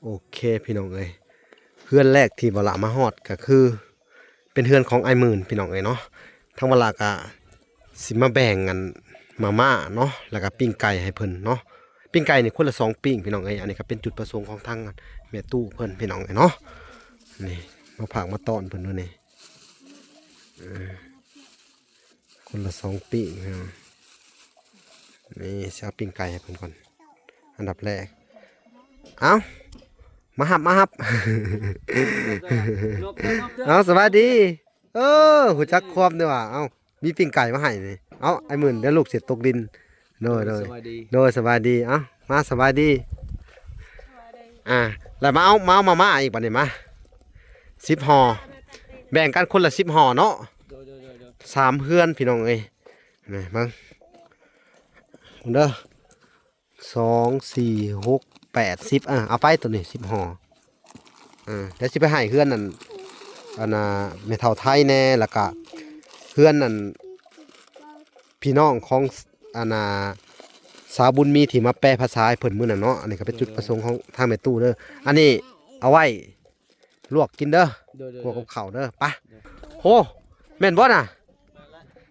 ໂອເຄພີ່ນ້ອງເອີຍ ເຮືອນແລກທີ່ບ່າວຫຼ້າມາຮອດກໍຄື ເປັນເຮືອນຂອງອ້າຍໝື່ນພີ່ນ້ອງເອີຍເນາະ. ທາງບ່າວຫຼ້າກໍຊິມາແບ່ງອັນມາມ່າເນາະ ແລ້ວກໍປີ້ງໄກ່ໃຫ້ເພິ່ນເນາະ. ປີ້ງໄກ່ນີ້ຄົນລະສອງປີ້ງພີ່ນ້ອງເອີຍ. ອັນນີ້ກໍເປັນຈຸດປະສົງຂອງທາງແມ່ຕູ້ເພິ່ນພີ່ນ້ອງເອີຍເນາະ. ນີ້ມາຝາກມາຕ້ອນເພິ່ນດ້ວຍນີ້ ເອີ ຄົນລະສອງປີ້ງເນາະ. ນີ້ຊິເອົາປີ້ງໄກ່ໃຫ້ເພິ່ນກ່ອນ ອັນດັບແລກ. ເອົາ ມາຮັບ ມາຮັບ. ເອົາ ສະບາຍດີ. ເອີ ຮູ້ຈັກຄວາມເດ້ວ່າ. ເອົາ ມີປີ້ງໄກ່ມາໃຫ້ນີ້. ເອົາ ອ້າຍໝື່ນ ດຽວລູກຊິຕົກດິນ. ໂດຍ ໂດຍ ສະບາຍດີ ໂດຍ ສະບາຍດີ. ເອົາ ມາ ສະບາຍດີ. ອ່າ ແລ້ວມາເອົາ ມາເອົາມາມ່າອີກບັດນີ້ ມາ ສິບຫໍ່ ແບ່ງກັນຄົນລະສິບຫໍ່ເນາະ. ໂດຍ ໂດຍ ໂດຍ ໂດຍ ສາມເຮືອນພີ່ນ້ອງເອີຍ. ນີ້ເບິ່ງເດີ ສອງ ສີ່ ຫົກ ແປດ ສິບ ອ່າ ເອົາໄປໂຕນີ້ສິບຫໍ່. ອ່າ ແລ້ວຊິໄປໃຫ້ເຮືອນນັ້ນ ອັນນ່າ ແມ່ເຖົ້າໄທແດ່ ແລ້ວກະເຮືອນນັ້ນ ພີ່ນ້ອງຂອງ ອັນນ່າ ສາວບຸນມີທີ່ມາແປພາສາໃຫ້ເພິ່ນມື້ນັ້ນເນາະ. ອັນນີ້ກໍເປັນຈຸດປະສົງຂອງທາງແມ່ຕູ້ເດີ. ອັນນີ້ເອົາໄວ້ລວກກິນເດີ ໂດຍ ໂດຍ ໂດຍ ກັບເຂົ້າເດີ. ໄປ ໂດຍ. ໂຫ ແມ່ນບໍ່ນະ?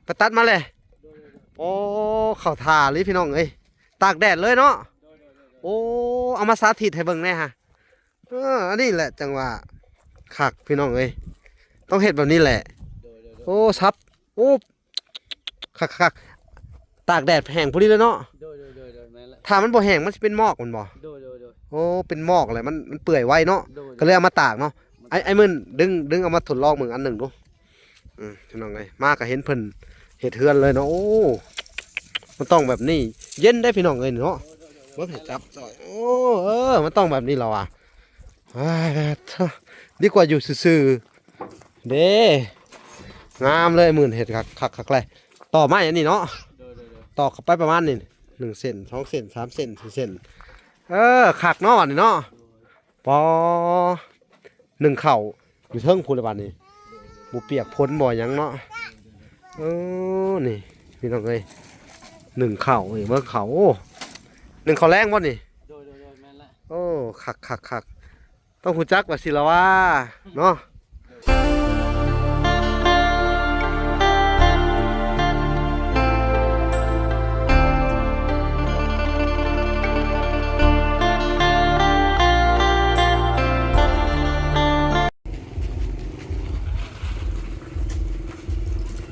ໄປຕັດມາແລ້ວ. ໂອ້ ເຂົ້າທ່າເລີຍພີ່ນ້ອງເອີຍ ຕາກແດດເລີຍເນາະ. ໂອ້ ເອົາມາສາທິດໃຫ້ເບິ່ງແດ່ຫະ. ເອີ ອັນນີ້ແຫຼະຈັ່ງວ່າຄັກພີ່ນ້ອງເອີຍ ຕ້ອງເຮັດແບບນີ້ແຫຼະ. ໂອ້ ສັບ ໂອ້ ຄັກໆ ຕາກແດດແຫ້ງພໍດີເລີຍເນາະ. ໂດຍ ໂດຍ ໂດຍ ໂດຍ ແມ່ນແຫຼະ. ຖ້າມັນບໍ່ແຫ້ງມັນຊິເປັນໝອກແມ່ນບໍ່? ໂດຍ ໂດຍ ໂດຍ. ໂອ້ ເປັນໝອກແຫຼະ ມັນ ມັນເປື່ອຍໄວເນາະ. ໂດຍ ກໍເລີຍເອົາມາຕາກເນາະ. ໄອ້ ໄອ້ໝື່ນ ດຶງ ດຶງເອົາມາທົດລອງເບິ່ງອັນໜຶ່ງດູ. ອືມ ພີ່ນ້ອງເອີຍ ມາກໍເຫັນເພິ່ນເຮັດເຮືອນເລີຍເນາະ. ໂອ້ ມັນຕ້ອງແບບນີ້ ເຢັນໄດ໋ພີ່ນ້ອງເອີຍເນາະ. ເບິ່ງໃຫ້ຈັບຊ່ອຍ. ໂອ້ ເອີ ມັນຕ້ອງແບບນີ້ລະວ່າ. ອ້າຍ ດີກວ່າຢູ່ຊື່ໆເດ້. ງາມເລີຍ ໝື່ນເຮັດຄັກ ຄັກ ຄັກແຫຼະ. ຕໍ່ໄມ້ອັນນີ້ເນາະ. ໂດຍ ໂດຍ ໂດຍ. ຕອກເຂົ້າໄປປະມານນີ້ ໜຶ່ງເສັ້ນ ສອງເສັ້ນ ສາມເສັ້ນ ສີ່ເສັ້ນ. ເອີ ຄັກເນາະ ອັນນີ້ເນາະ. ປໍ ໜຶ້ງເຂົ້າຢູ່ເທິງພຸ້ນລະບາດນີ້ ບໍ່ປຽກຝົນບໍ່ຫຍັງເນາະ. ເອີ ນີ້ພີ່ນ້ອງເອີຍ ໜຶ້ງເຂົ້ານີ້ ເບິ່ງເຂົ້າ. ໂອ້ ໜຶ້ງເຂົ້າແລງບໍ່ນີ້? ໂດຍ ໂດຍ ໂດຍ ແມ່ນລະ. ໂອ້ ຄັກ ຄັກ ຄັກ ຕ້ອງຮູ້ຈັກວ່າຊິລະວ່າເນາະ.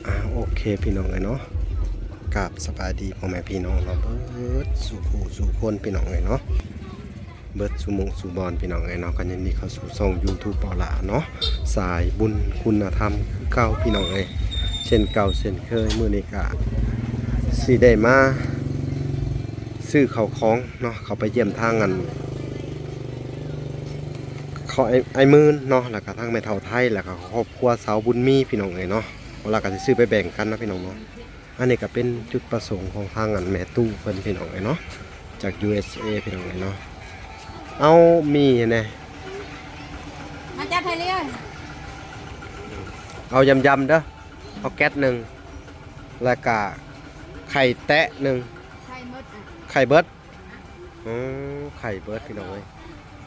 ອ່າ ໂອເຄພີ່ນ້ອງເອີຍເນາະ ກາບສະບາຍດີພໍ່ແມ່ພີ່ນ້ອງເນາະ ເບິດສູ່ຜູ້ສູ່ຄົນພີ່ນ້ອງເອີຍເນາະ. ເບິດສູ່ໝູ່ສູ່ບ່ອນພີ່ນ້ອງເອີຍເນາະ. ກໍຍິນດີເຂົ້າສູ່ຊ່ອງຢູທູບບ່າວຫຼ້າເນາະ ສາຍບຸນຄຸນນະທຳຄືເກົ່າພີ່ນ້ອງເອີຍ. ເຊັ່ນເກົ່າເຊັ່ນເຄີຍ ມື້ນີ້ກະຊິໄດ້ມາຊື້ເຂົ້າຂອງເນາະ ເຂົ້າໄປຢ້ຽມທາງອັນ ຂອງອ້າຍ ອ້າຍໝື່ນເນາະ ແລ້ວກະທາງແມ່ເຖົ້າໄທ ແລ້ວກະຄອບຄົວສາວບຸນມີພີ່ນ້ອງເອີຍເນາະ. ບ່າວຫຼ້າກະຊິຊື້ໄປແບ່ງກັນເນາະພີ່ນ້ອງເນາະ. ອັນນີ້ກໍເປັນຈຸດປະສົງຂອງທາງອັນແມ່ຕູ້ເພິ່ນພີ່ນ້ອງເອີຍເນາະ ຈາກ ຢູເອສເອ ພີ່ນ້ອງເອີຍເນາະ. ເອົາໝີ່ແດ່ ມາຈັດໃຫ້ເລີຍ. ເອົາຢຳໆເດີ ເອົາແກັດໜຶ່ງ ແລ້ວກະໄຂ່ແຕະໜຶ່ງ. ໄຂ່ເບິດ ໄຂ່ເບິດ. ອໍ ໄຂ່ເບິດພີ່ນ້ອງເອີຍ.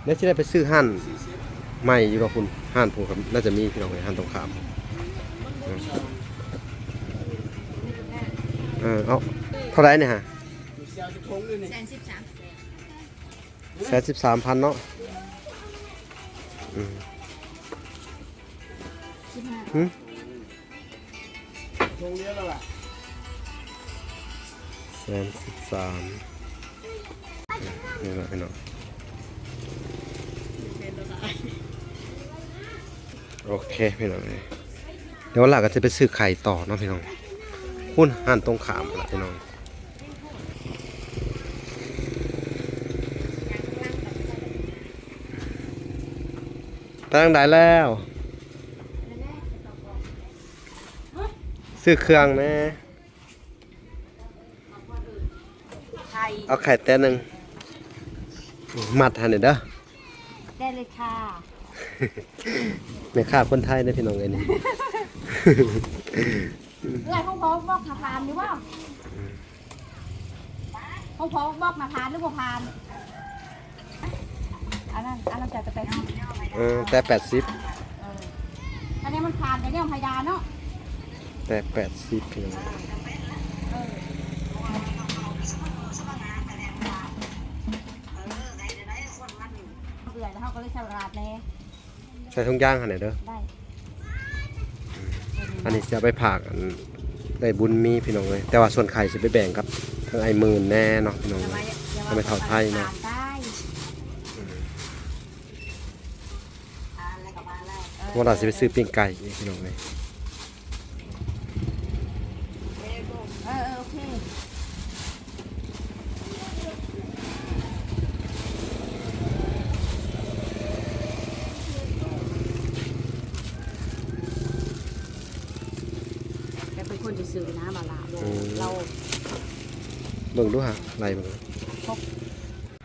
ແລ້ວຊິໄດ້ໄປຊື້ຮ້ານໃໝ່ຢູ່ດອກພຸ້ນ ຮ້ານພຸ້ນກໍໜ້າຈະມີພີ່ນ້ອງເອີຍ ຮ້ານຕົງຂ້າມ. ເອີ ເອົາເທົ່າໃດນີ້ຫະ? ແສນສິບສາມ ແສນສິບສາມພັນເນາະ. ອືມ ສິບຫ້າ ຫຶ? ແສນສິບສາມ ນີ້ລະພີ່ນ້ອງ. ໂອເຄພີ່ນ້ອງເອີຍ ດຽວຫຼ້າກໍຈະໄປຊື້ໄຂ່ຕໍ່ເນາະພີ່ນ້ອງ. ພຸ້ນຮ້ານຕົງຂ້າມລະພີ່ນ້ອງ. ໄປທາງໃດແລ້ວ? ຊື້ເຄື່ອງແດ່. ໄຂ່ ເອົາໄຂ່ແຕະໜຶ່ງ ມັດໃຫ້ແດ່ເດີ. ໄດ້ເລີຍຄ່ະ. ແມ່ຄ້າຄົນໄທເດ້ພີ່ນ້ອງເອີຍນີ້. ເອື້ອຍ ຂອງພໍ່ບອກນະ ຜ່ານຢູ່ບໍ່? ຂອງພໍ່ບອກນະ ຜ່ານຫຼືບໍ່ຜ່ານ? ອັນນັ້ນ ອັນນັ້ນຈະແປດສິບ ເອີ ແຕ່ແປດສິບ ເອີ ອັນນີ້ມັນຜ່ານໄປແລ້ວໃຫ້ຢາເນາະ ແຕ່ແປດສິບ ເອີ ເອື້ອຍ ແລ້ວເຮົາກໍເລີຍສະຫຼາດແດ່. ໃສ່ຖົງຢາງຫັ້ນແຫຼະເດີ ໄດ້ ອັນນີ້ຊິເອົາໄປຝາກ ອັນ ເອື້ອຍບຸນມີ ພີ່ນ້ອງເອີຍ ແຕ່ວ່າສ່ວນໄຂ່ຊິໄປແບ່ງກັບທາງອ້າຍໝື່ນແດ່ເນາະ ພີ່ນ້ອງເອີຍ ແຕ່ວ່າ ແລ້ວໄປເຖົ້າໄທເນາະ ໄດ້ ເອີ ວ່າລາວຊິໄປຊື້ປີ້ງໄກ່ອີກ ພີ່ນ້ອງເອີຍ. ເອີ ເອີ ໂອເຄ ແຕ່ເປັນຄົນທີ່ຊື້ນະ ບາລາ ບໍ່ ອືມ ລາວ ເບິ່ງດູຫາ ໄລ່ເບິ່ງ ຄົບ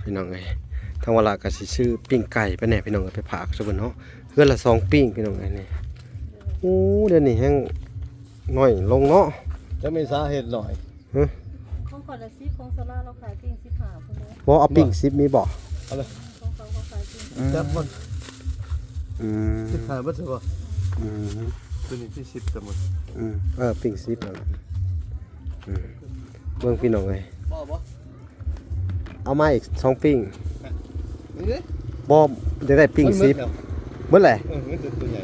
ພີ່ນ້ອງເອີຍ ທາງວາລາກໍຊິຊື້ປີ້ງໄກ່ໄປແດ່ ພີ່ນ້ອງເອີຍ ໄປຝາກຊະເພິ່ນເນາະ ເຮືອນລະສອງປີ້ງ ພີ່ນ້ອງເອີຍ ນີ້ ໂອ້ ດຽວນີ້ແຮ່ງໜ້ອຍລົງເນາະ ຈະມີສາເຫດໜ້ອຍ ຮະ ຂອງຂ້ອຍລະສິບ ຂອງສາລາລາວຂາຍປີ້ງສິບຫ້າພຸ້ນເດ້ ບໍ່ ເອົາປີ້ງສິບມີບໍ່ ເອົາເລີຍ ຂອງເຂົາ ເຂົາຂາຍປີ້ງ ອືມ ຈັບມັນ ອືມ ສິບຫ້າເບິດຊະບໍ່ ອືມ ຕົວນີ້ທີ່ສິບຈະໝົດ ອືມ ເອີ ປີ້ງສິບນັ້ນແຫຼະ ອືມ ເບິ່ງ ພີ່ນ້ອງເອີຍ ບໍ່ ບໍ່ ເອົາມາອີກສອງປີ້ງ ນີ້ເດ້ ບໍ່ ຢາກໄດ້ປີ້ງສິບ ມັນໝົດແລ້ວ ໝົດແຫຼະ ເອີ ມີແຕ່ຕົວໃຫຍ່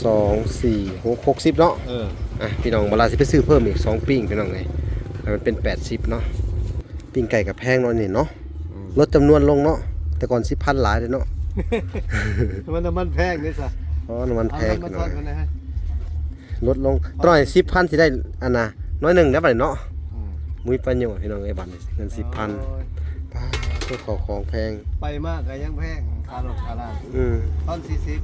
ສອງ ສີ່ ຫົກ ຫົກສິບເນາະ ເອີ ອ່ະ ພີ່ນ້ອງ ເວລາຊິໄປຊື້ເພີ່ມອີກສອງປີ້ງ ພີ່ນ້ອງເອີຍ ໃຫ້ມັນເປັນແປດສິບເນາະ ປີ້ງໄກ່ກໍແພງເນາະ ນີ້ເນາະ ອືມ ລົດຈຳນວນລົງເນາະ ແຕ່ກ່ອນສິບພັນຫຼາຍເດ້ເນາະ ມັນ ນ້ຳມັນແພງເດ້ຊະ ອໍ ນ້ຳມັນແພງ ເອົານ້ຳມັນ ພີ່ນ້ອງ ທອດກ່ອນນະ ລົດລົງ ຕອນນີ້ສິບພັນຊິໄດ້ອັນນະ ໜ້ອຍໜຶ່ງແລ້ວບັດນີ້ເນາະ ອືມ ມີປະໂຫຍດ ພີ່ນ້ອງເອີຍ ບັດນີ້ເງິນສິບພັນ ໂອ້ຍ ປາດໂທ້ ເຂົ້າຂອງແພງ ໄປມາກໍຍັງແພງ ຄ່າລົດຄ່າລາ ອືມ ຕອນສີ່ສິບ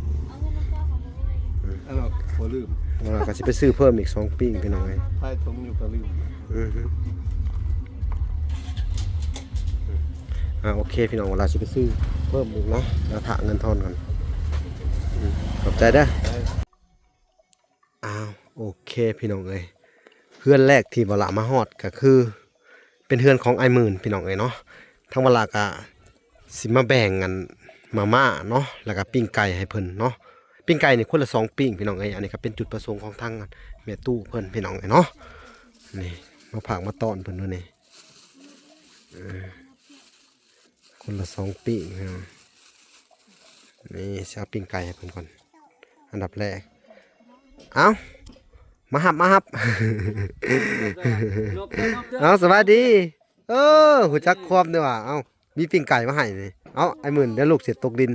ເອີ ບໍ່ລືມ ວ່າກໍຊິໄປຊື້ເພີ່ມອີກສອງປີ້ງ ພີ່ນ້ອງເອີຍ ພາຍຖົງຢູ່ກໍລືມ ອືມ ອ່າ ໂອເຄ ພີ່ນ້ອງ ວ່າລາວຊິໄປຊື້ເພີ່ມອີກເນາະ ລາວຖ້າເງິນທອນກ່ອນ ອືມ ຂອບໃຈເດີ. ອ້າວ ໂອເຄ ພີ່ນ້ອງເອີຍ ເຮືອນແລກທີ່ບໍ່ຫຼ້າມາຮອດກໍຄືເປັນເຮືອນຂອງອ້າຍໝື່ນ ພີ່ນ້ອງເອີຍເນາະ ທາງບໍ່ຫຼ້າກໍຊິມາແບ່ງອັນມາມ່າເນາະ ແລ້ວກໍປີ້ງໄກ່ໃຫ້ເພິ່ນເນາະ ປີ້ງໄກ່ນີ້ຄົນລະສອງປີ້ງ ພີ່ນ້ອງເອີຍ ອັນນີ້ກໍເປັນຈຸດປະສົງຂອງທາງແມ່ຕູ້ເພິ່ນ ພີ່ນ້ອງເອີຍເນາະ ນີ້ມາຝາກມາຕ້ອນເພິ່ນດ້ວຍນີ້ ເອີ ຄົນລະສອງປີ້ງ ພີ່ນ້ອງ ນີ້ຊິເອົາປີ້ງໄກ່ໃຫ້ເພິ່ນກ່ອນ ອັນດັບແລກ ເອົ້າ ມາຮັບ ມາຮັບ ເອົ້າ ສະບາຍດີ ເອີ ຮູ້ຈັກຄວາມເດ້ວ່າ ເອົ້າ ມີປີ້ງໄກ່ມາໃຫ້ນີ້ ເອົ້າ ອ້າຍໝື່ນ ດຽວລູກຊິຕົກດິນ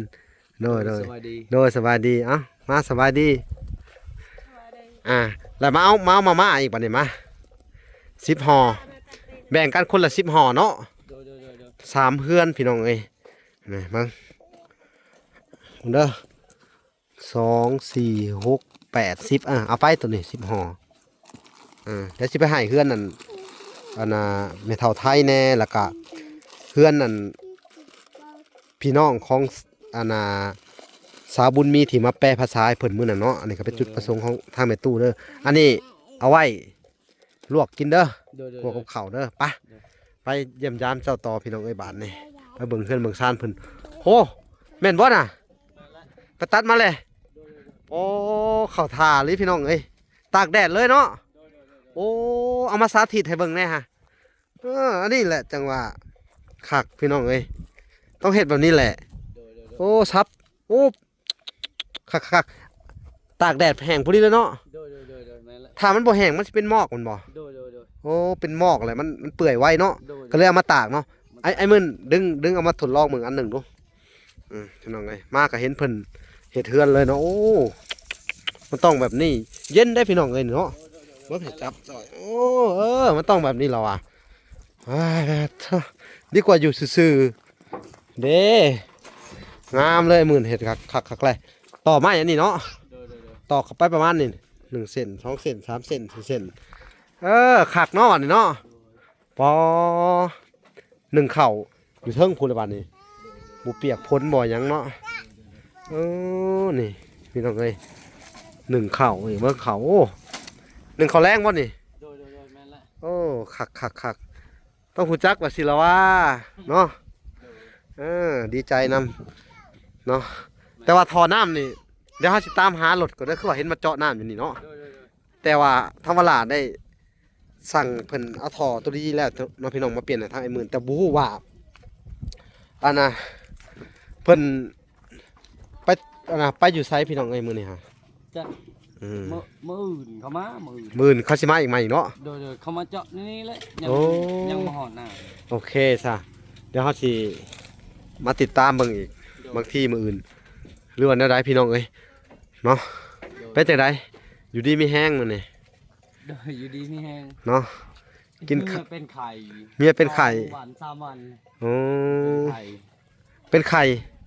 ໂດຍ ໂດຍ ສະບາຍດີ ໂດຍ ສະບາຍດີ ເອົ້າ ມາ ສະບາຍດີ ອ່າ ແລ້ວມາເອົາ ມາເອົາມາມ່າອີກບັດນີ້ ມາ ສິບຫໍ່ ແບ່ງກັນຄົນລະສິບຫໍ່ເນາະ ໂດຍ ໂດຍ ໂດຍ ໂດຍ ສາມເຮືອນ ພີ່ນ້ອງເອີຍ ນີ້ເບິ່ງເດີ ສອງ ສີ່ ຫົກ ແປດ ສິບ ເອີ ເອົາໄປໂຕນີ້ສິບຫໍ່ ເອີ ດຽວຊິໄປໃຫ້ເຮືອນນັ້ນ ອັນນ່າ ແມ່ເຖົ້າໄທແດ່ ແລ້ວກະເຮືອນນັ້ນ ພີ່ນ້ອງຂອງ ອັນນ່າ ສາວບຸນມີທີ່ມາແປພາສາໃຫ້ເພິ່ນມື້ນັ້ນເນາະ ອັນນີ້ກໍເປັນຈຸດປະສົງຂອງທາງແມ່ຕູ້ເດີ ອັນນີ້ເອົາໄວ້ ລວກກິນເດີ ໂດຍ ໂດຍ ລວກກັບເຂົ້າເດີ ໄປ ໂດຍ ໄປຢ້ຽມຢາມເຈົ້າຕໍ່ ພີ່ນ້ອງເອີຍ ບາດນີ້ ໄປເບິ່ງເຮືອນເບິ່ງຊານເພິ່ນ ໂຫ ແມ່ນບໍ່ນະ ໄປຕັດມາແລ້ວ ໂອ້ ເຂົ້າທ່າເລີຍ ພີ່ນ້ອງເອີຍ ຕາກແດດເລີຍເນາະ ໂອ້ ເອົາມາສາທິດໃຫ້ເບິ່ງແດ່ຫະ ເອີ ອັນນີ້ແຫຼະ ຈັ່ງວ່າຄັກ ພີ່ນ້ອງເອີຍ ຕ້ອງເຮັດແບບນີ້ແຫຼະ ໂອ້ ສັບ ໂອ້ ຄັກໆ ຕາກແດດແຫ້ງພໍດີເລີຍເນາະ ໂດຍ ໂດຍ ໂດຍ ໂດຍ ແມ່ນແຫຼະ ຖ້າມັນບໍ່ແຫ້ງມັນຊິເປັນໝອກແມ່ນບໍ່ ໂດຍ ໂດຍ ໂດຍ ໂອ້ ເປັນໝອກແຫຼະ ມັນ ມັນເປື່ອຍໄວເນາະ ໂດຍ ກໍເລີຍເອົາມາຕາກເນາະ ມັນຕາກ ໄອ້ ໄອ້ໝື່ນ ດຶງ ດຶງເອົາມາທົດລອງເບິ່ງອັນໜຶ່ງດູ ອືມ ພີ່ນ້ອງເອີຍ ມາກໍເຫັນເພິ່ນເຮັດເຮືອນເລີຍເນາະ ໂອ້ ມັນຕ້ອງແບບນີ້ ເຢັນເດ້ ພີ່ນ້ອງເອີຍເນາະ ເບິ່ງໃຫ້ຈັບ ໂອ້ ເອີ ມັນຕ້ອງແບບນີ້ລະວ່າ ອ້າຍ ດີກວ່າຢູ່ຊື່ໆ ເດ້ ງາມເລີຍ ໝື່ນເຮັດຄັກ ຄັກ ຄັກແຫຼະ ຕໍ່ໄມ້ອັນນີ້ເນາະ ໂດຍ ໂດຍ ໂດຍ ຕໍ່ເຂົ້າໄປປະມານນີ້ ໜຶ່ງເສັ້ນ ສອງເສັ້ນ ສາມເສັ້ນ ສີ່ເສັ້ນ ເອີ ຄັກເນາະ ບາດນີ້ເນາະ ປໍ ໜຶ້ງເຂົ້າຢູ່ເທິງພຸ້ນລະບາດນີ້ ບໍ່ປຽກຝົນບໍ່ຫຍັງເນາະ ເອີ ນີ້ ພີ່ນ້ອງເອີຍ ໜຶ້ງເຂົ້າ ນີ້ເບິ່ງເຂົ້າ ໂອ້ ໜຶ້ງເຂົ້າແລງບໍ່ນີ້ ໂດຍ ໂດຍ ໂດຍ ແມ່ນລະ ໂອ້ ຄັກ ຄັກ ຄັກ ຕ້ອງຮູ້ຈັກວ່າສິລະວາເນາະ. ເອີ ດີໃຈນຳເນາະ. ແຕ່ວ່າທໍ່ນ້ຳນີ້ ດຽວເຮົາຊິຕາມຫາລົດກ່ອນເດີ ຄືວ່າເຫັນມາເຈາະນ້ຳຢູ່ນີ້ເນາະ. ໂດຍໆໆ ແຕ່ວ່າທາງວາລາໄດ້ສັ່ງເພິ່ນເອົາທໍ່ຕົວດີແລ້ວເນາະ ພີ່ນ້ອງ ມາປ່ຽນໃຫ້ທາງອ້າຍໝື່ນ ແຕ່ບໍ່ຮູ້ວ່າ ອັນນ່າ ເພິ່ນໄປ ອັນນ່າ ໄປຢູ່ໃສ ພີ່ນ້ອງເອີຍ ມື້ນີ້ຫາ? ຈັກ ອືມ ມື້ ມື້ອື່ນເຂົາມາ ມື້ອື່ນ ມື້ອື່ນເຂົາຊິມາອີກໃໝ່ເນາະ. ໂດຍໆ ເຂົາມາເຈາະໃນນີ້ແຫຼະ ຍັງ ໂອ້ ຍັງບໍ່ຮອດໜ້າ. ໂອເຄຊະ ດຽວເຮົາຊິມາຕິດຕາມເບິ່ງອີກ ໂດຍ ບາງທີມື້ອື່ນ ຫຼືວ່າແນວໃດ ພີ່ນ້ອງເອີຍເນາະ. ໂດຍ ເປັນຈັ່ງໃດ ຢູ່ດີມີແຮງມື້ນີ້? ໂດຍ ຢູ່ດີມີແຮງເນາະ. ກິນ ເມຍເປັນໄຂ້ ເມຍເປັນໄຂ້ ສອງວັນສາມວັນ. ໂອ້ ເປັນໄຂ້ ເປັນໄຂ້.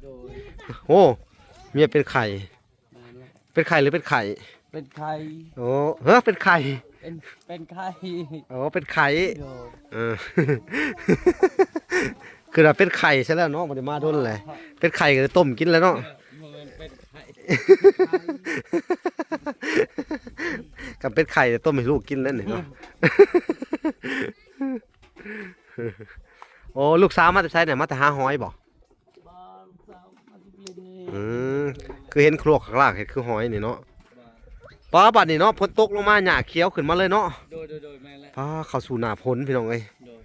ໂດຍ ໂອ້ ເມຍເປັນໄຂ້. ແມ່ນແຫຼະ ເປັນໄຂ້ຫຼືເປັນໄຂ້? ເປັນໄຂ້. ໂອ້ ເຮີ ເປັນໄຂ້ ເປັນ ເປັນໄຂ້. ໂອ້ ເປັນໄຂ້. ໂດຍ ເອີ ຄືວ່າເປັນໄຂ້ຊະແລ້ວເນາະ ບໍ່ໄດ້ມາດົນແຫຼະ. ເປັນໄຂ້ກໍໄດ້ຕົ້ມກິນແລ້ວເນາະ. ບໍ່ແມ່ນເປັນໄຂ້ ຄັນເປັນໄຂ້ກໍຕົ້ມໃຫ້ລູກກິນແລ້ວນີ້ເນາະ. ໂອ້ ລູກສາວມາແຕ່ໃສນີ້? ມາແຕ່ຫາຫອຍບໍ່? ອືມ ຄືເຫັນຄຣວກຄາກເຮັດຄືຫອຍນີ້ເນາະ. ປ້າ ບັດນີ້ເນາະ ຝົນຕົກລົງມາ ຫຍ້າຂຽວຂຶ້ນມາເລີຍເນາະ. ໂດຍໆໆ ແມ່ນແຫຼະ ປ້າ ເຂົ້າສູ່ໜ້າຝົນ ພີ່ນ້ອງເອີຍ. ໂດຍ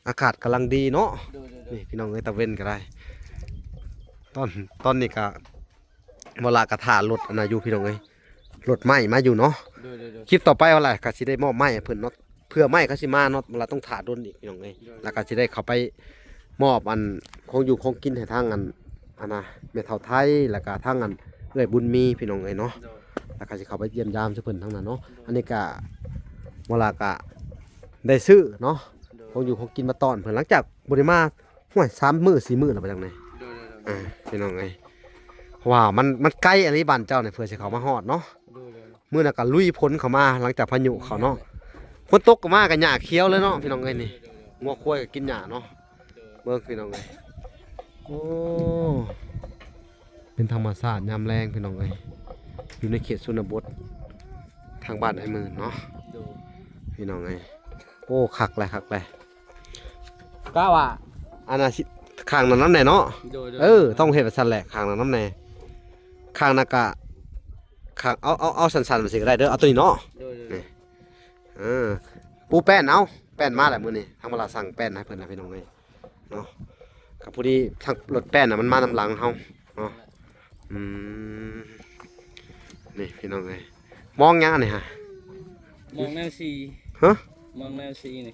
ອາກາດກຳລັງດີເນາະ. ໂດຍໆໆ ນີ້ ພີ່ນ້ອງເອີຍ ຕາເວັນກໍໄດ້ ຕອນ ຕອນນີ້ກໍ ເວລາກໍຖ້າລົດອັນນັ້ນຢູ່ ພີ່ນ້ອງເອີຍ ລົດໄມ້ມາຢູ່ເນາະ. ໂດຍໆໆ ຄລິບຕໍ່ໄປວ່າລະກໍຊິໄດ້ມອບໄມ້ໃຫ້ເພິ່ນເນາະ ເພື່ອໄມ້ເຂົາຊິມາເນາະ ເວລາຕ້ອງຖ້າດົນອີກ ພີ່ນ້ອງເອີຍ. ໂດຍ ແລ້ວກໍຊິໄດ້ເຂົ້າໄປມອບອັນຂອງຢູ່ຂອງກິນໃຫ້ທາງອັນ ອັນນ່າ ແມ່ເຖົ້າໄທ ແລ້ວກໍທາງອັນເອື້ອຍບຸນມີ ພີ່ນ້ອງເອີຍເນາະ. ໂດຍ ແລ້ວກໍຊິເຂົ້າໄປຢ້ຽມຢາມຊະເພິ່ນທາງນັ້ນເນາະ. ໂດຍ ອັນນີ້ກໍເວລາກໍໄດ້ຊື້ເນາະ ໂດຍ ຂອງຢູ່ຂອງກິນມາຕ້ອນເພິ່ນ ຫຼັງຈາກບໍ່ໄດ້ມາ ຫ້ວຍ ສາມມື້ສີ່ມື້ແລ້ວ ໄປທາງໃດ? ໂດຍໆໆ ອ່າ ພີ່ນ້ອງເອີຍ ເພາະວ່າມັນ ມັນໄກອັນນີ້ ບ້ານເຈົ້ານີ້ ເພື່ອຊິເຂົ້າມາຮອດເນາະ. ໂດຍໆ ມື້ນັ້ນກໍລຸຍຝົນເຂົ້າມາ ຫຼັງຈາກພາຍຸເຂົ້າເນາະ. ແມ່ນແຫຼະ ຝົນຕົກກໍມາກໍຫຍ້າຂຽວເລີຍເນາະ ພີ່ນ້ອງເອີຍ. ນີ້ ໂດຍໆໆ ງົວຄວາຍກໍກິນຫຍ້າເນາະ. ໂດຍ ເບິ່ງ ພີ່ນ້ອງເອີຍ ໂອ້ ເປັນທຳມະຊາດຍາມແລງ ພີ່ນ້ອງເອີຍ ຢູ່ໃນເຂດຊົນນະບົດ ທາງບ້ານອ້າຍໝື່ນເນາະ. ໂດຍ ພີ່ນ້ອງເອີຍ ໂອ້ ຄັກແຫຼະ ຄັກແຫຼະ. ກະວ່າ ອັນນ່າ ຊິ ຂ້າງນັ້ນນຳແດ່ເນາະ. ໂດຍໆ ເອີ ຕ້ອງເຮັດວ່າຊັ້ນແຫຼະ ຂ້າງນັ້ນນຳແດ່ ຂ້າງນັ້ນກະ ຂ້າງ ເອົາ ເອົາ ເອົາສັ້ນໆ ແບບຊີ້ກໍໄດ້ເດີ ເອົາຕົວນີ້ເນາະ. ໂດຍໆ ນີ້ ເອີ ປູແປ້ນ ເອົາແປ້ນມາແລ້ວມື້ນີ້ ທາງເວລາສັ່ງແປ້ນໃຫ້ເພິ່ນນະ ພີ່ນ້ອງເອີຍເນາະ. ກໍພໍດີທາງລົດແປ້ນນະ ມັນມານຳຫຼັງເຮົາເນາະ. ອືມ ນີ້ ພີ່ນ້ອງເອີຍ ມອງຫຍັງອັນນີ້ຫະ? ມອງແນວສີ. ຮະ? ມອງແນວສີນີ້.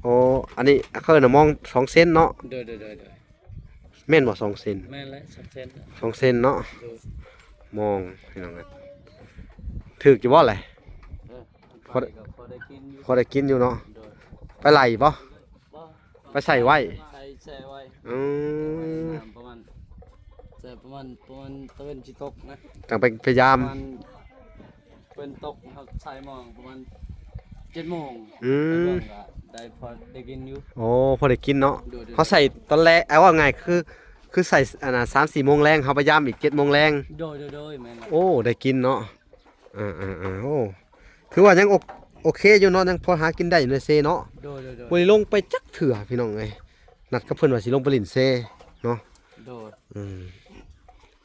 ໂອ້ ອັນນີ້ເຂົາເອີ້ນວ່າມອງສອງເຊັນເນາະ. ໂດຍໆໆໆ ແມ່ນບໍ່ ສອງເຊັນ? ແມ່ນແຫຼະ ສອງເຊັນ ສອງເຊັນເນາະ. ໂດຍ ມອງ ພີ່ນ້ອງເອີຍ ຖືກຢູ່ບໍ່ແຫຼະ? ເອີ ພໍໄດ້ ພໍໄດ້ກິນຢູ່ ພໍໄດ້ກິນຢູ່ເນາະ. ໂດຍ ໄປໄລ່ບໍ່? ບໍ່ ໄປໃສ່ໄວ້ ໃສ່ ໃສ່ໄວ້. ອືມ ປະມານ ໃສ່ປະມານ ປະມານຕາເວັນຊິຕົກນະ ຈັ່ງໄປ ໄປຢາມ ປະມານ ເພິ່ນຕົກເຮົາໃສ່ໝອງປະມານເຈັດໂມງ. ອືມ ໄດ້ພໍໄດ້ກິນຢູ່. ໂອ້ ພໍໄດ້ກິນເນາະ. ໂດຍໆ ເຮົາໃສ່ຕອນແລງ ເອົາວ່າງ່າຍຄື ຄືໃສ່ອັນນ່າ ສາມສີ່ໂມງແລງ ເຮົາໄປຢາມອີກເຈັດໂມງແລງ. ໂດຍໆໆ ແມ່ນແຫຼະ. ໂອ້ ໄດ້ກິນເນາະ. ເອີໆໆ ໂອ້ ຖືວ່າຍັງໂອ ໂອເຄຢູ່ເນາະ ຍັງພໍຫາກິນໄດ້ຢູ່ໃນເຊເນາະ. ໂດຍໆໆ ບໍ່ໄດ້ລົງໄປຈັກເທື່ອ ພີ່ນ້ອງເອີຍ ນັດກັບເພິ່ນວ່າຊິລົງໄປຫຼິ້ນເຊເນາະ. ໂດຍ ອືມ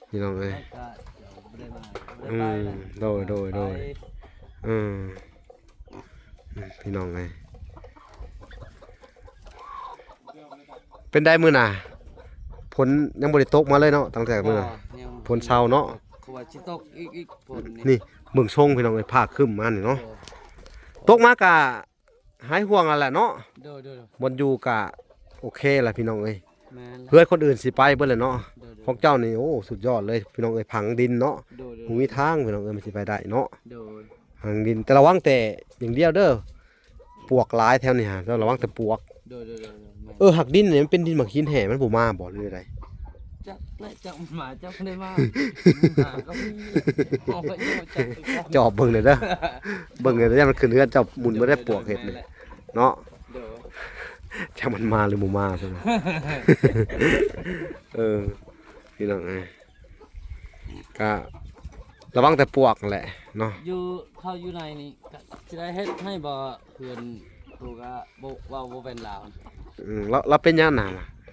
ພີ່ນ້ອງເອີຍ ແລ້ວກໍບໍ່ໄດ້ມາ ບໍ່ໄດ້ໄປແຫຼະ. ອືມ ໂດຍໆໆ ໄປ ອືມ ອືມ ພີ່ນ້ອງເອີຍ ເປັນໃດມື້ໜ້າ ຝົນຍັງບໍ່ໄດ້ຕົກມາເລີຍເນາະ ຕັ້ງແຕ່ມື້ໜ້າ. ບໍ່ ຍັງ ຝົນເຊົາເນາະ ເຂົາວ່າຊິຕົກອີກ ອີກຝົນນີ້. ນີ້ ເບິ່ງຊົງ ພີ່ນ້ອງເອີຍ ຟ້າຄຶ້ມມານີ້ເນາະ. ໂດຍ ຕົກມາກະ ຫາຍຫ່ວງແລ້ວແຫຼະເນາະ. ໂດຍໆໆ ບ່ອນຢູ່ກະໂອເຄແລ້ວພີ່ນ້ອງເອີຍ. ແມ່ນແຫຼະ ເຮືອນຄົນອື່ນຊິໄປເບິດແລ້ວເນາະ. ໂດຍໆ ຂອງເຈົ້ານີ້ ໂອ້ ສຸດຍອດເລີຍພີ່ນ້ອງເອີຍ ຝັງດິນເນາະ. ໂດຍໆໆ ບໍ່ມີທາງພີ່ນ້ອງເອີຍ ມັນຊິໄປໄດ້ເນາະ. ໂດຍ ຝັງດິນ ແຕ່ລະວັງແຕ່ຢ່າງດຽວເດີ ປວກຫຼາຍແຖວນີ້ຫາ ລະວັງແຕ່ປວກ. ໂດຍໆໆໆ ແມ່ນ ເອີ ຫາກດິນນີ້ມັນເປັນດິນໝາກຫີນແຮ່ ມັນບໍ່ມາບໍ່ ຫຼືໃດ? ຈັກແຫຼະ ຈັກມັນມາ ຈັກບໍ່ໄດ້ມາ ຫາກໍມີ ເອົາໄປຢູ່ ຈັກຄືກັນ. ຈອບເບິ່ງແດ່ເດີ ເບິ່ງແດ່ ຢ້ານມັນຂຶ້ນເຮືອນເຈົ້າໝຸ່ນບໍ່ໄດ້ປວກເຮັດນີ້ ໂດຍໆ ແມ່ນແຫຼະ ເນາະ. ໂດຍ ຈັກມັນມາຫຼືບໍ່ມາຊັ້ນ. ເອີ ພີ່ນ້ອງເອີຍ ກະລະວັງແຕ່ປວກຫັ້ນແຫຼະເນາະ. ຢູ່ ເຂົາຢູ່ໃນນີ້ກະຊິໄດ້ເຮັດໃຫ້ບໍ່ ເຮືອນ ຜູ້ກະບໍ່ ເວົ້າບໍ່ເປັນລາວ. ອືມ ລາວ ລາວເປັນຫຍັງນະ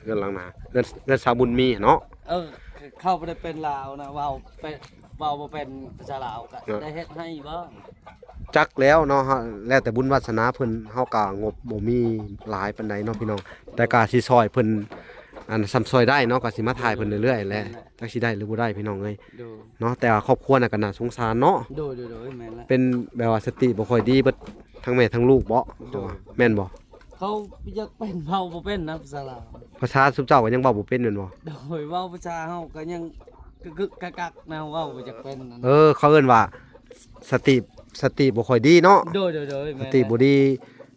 ເຮືອນຫຼັງນະ ເຮືອນ ເຮືອນສາວບຸນມີເນາະ. ເອີ ເຂົາບໍ່ໄດ້ເປັນລາວນະ ເວົ້າເປັນ ເວົ້າບໍ່ເປັນພາສາລາວ ກະ ເນາະ ໄດ້ເຮັດໃຫ້ບໍ່? ຈັກແລ້ວເນາະ ເຮົາ ແລ້ວແຕ່ບຸນວາສະໜາເພິ່ນ ເຮົາກະງົບບໍ່ມີຫຼາຍປານໃດເນາະພີ່ນ້ອງ ແຕ່ກະຊິຊ່ອຍເພິ່ນ ອັນ ສ່ຳຊ່ອຍໄດ້ເນາະ ກະຊິມາຖ່າຍເພິ່ນເລື້ອຍໆແຫຼະ ແມ່ນແຫຼະ ຈັກຊິໄດ້ຫຼືບໍ່ໄດ້ພີ່ນ້ອງເອີຍ ໂດຍ ເນາະ ແຕ່ວ່າຄອບຄົວນະກະໜ້າສົງສານເນາະ. ໂດຍ ໂດຍ ໂດຍ ແມ່ນແຫຼະ ເປັນແບບວ່າສະຕິບໍ່ຄ່ອຍດີເບິດ ທັງແມ່ທັງລູກບໍ? ໂດຍ ແມ່ນບໍ່? ເຂົາຢາກເປັນ ເວົ້າບໍ່ເປັນນະພາສາລາວ ພາສາຊຸມເຈົ້າກໍຍັງເວົ້າບໍ່ເປັນແມ່ນບໍ່? ໂດຍ ເວົ້າພາສາເຮົາກໍຍັງກຶກໆກັກໆນະ ເວົ້າບໍ່ຢາກເປັນນັ້ນ. ເອີ ເຂົາເອີ້ນວ່າສະຕິ ສະຕິບໍ່ຄ່ອຍດີເນາະ. ໂດຍ ໂດຍ ໂດຍ ສະຕິບໍ່ດີ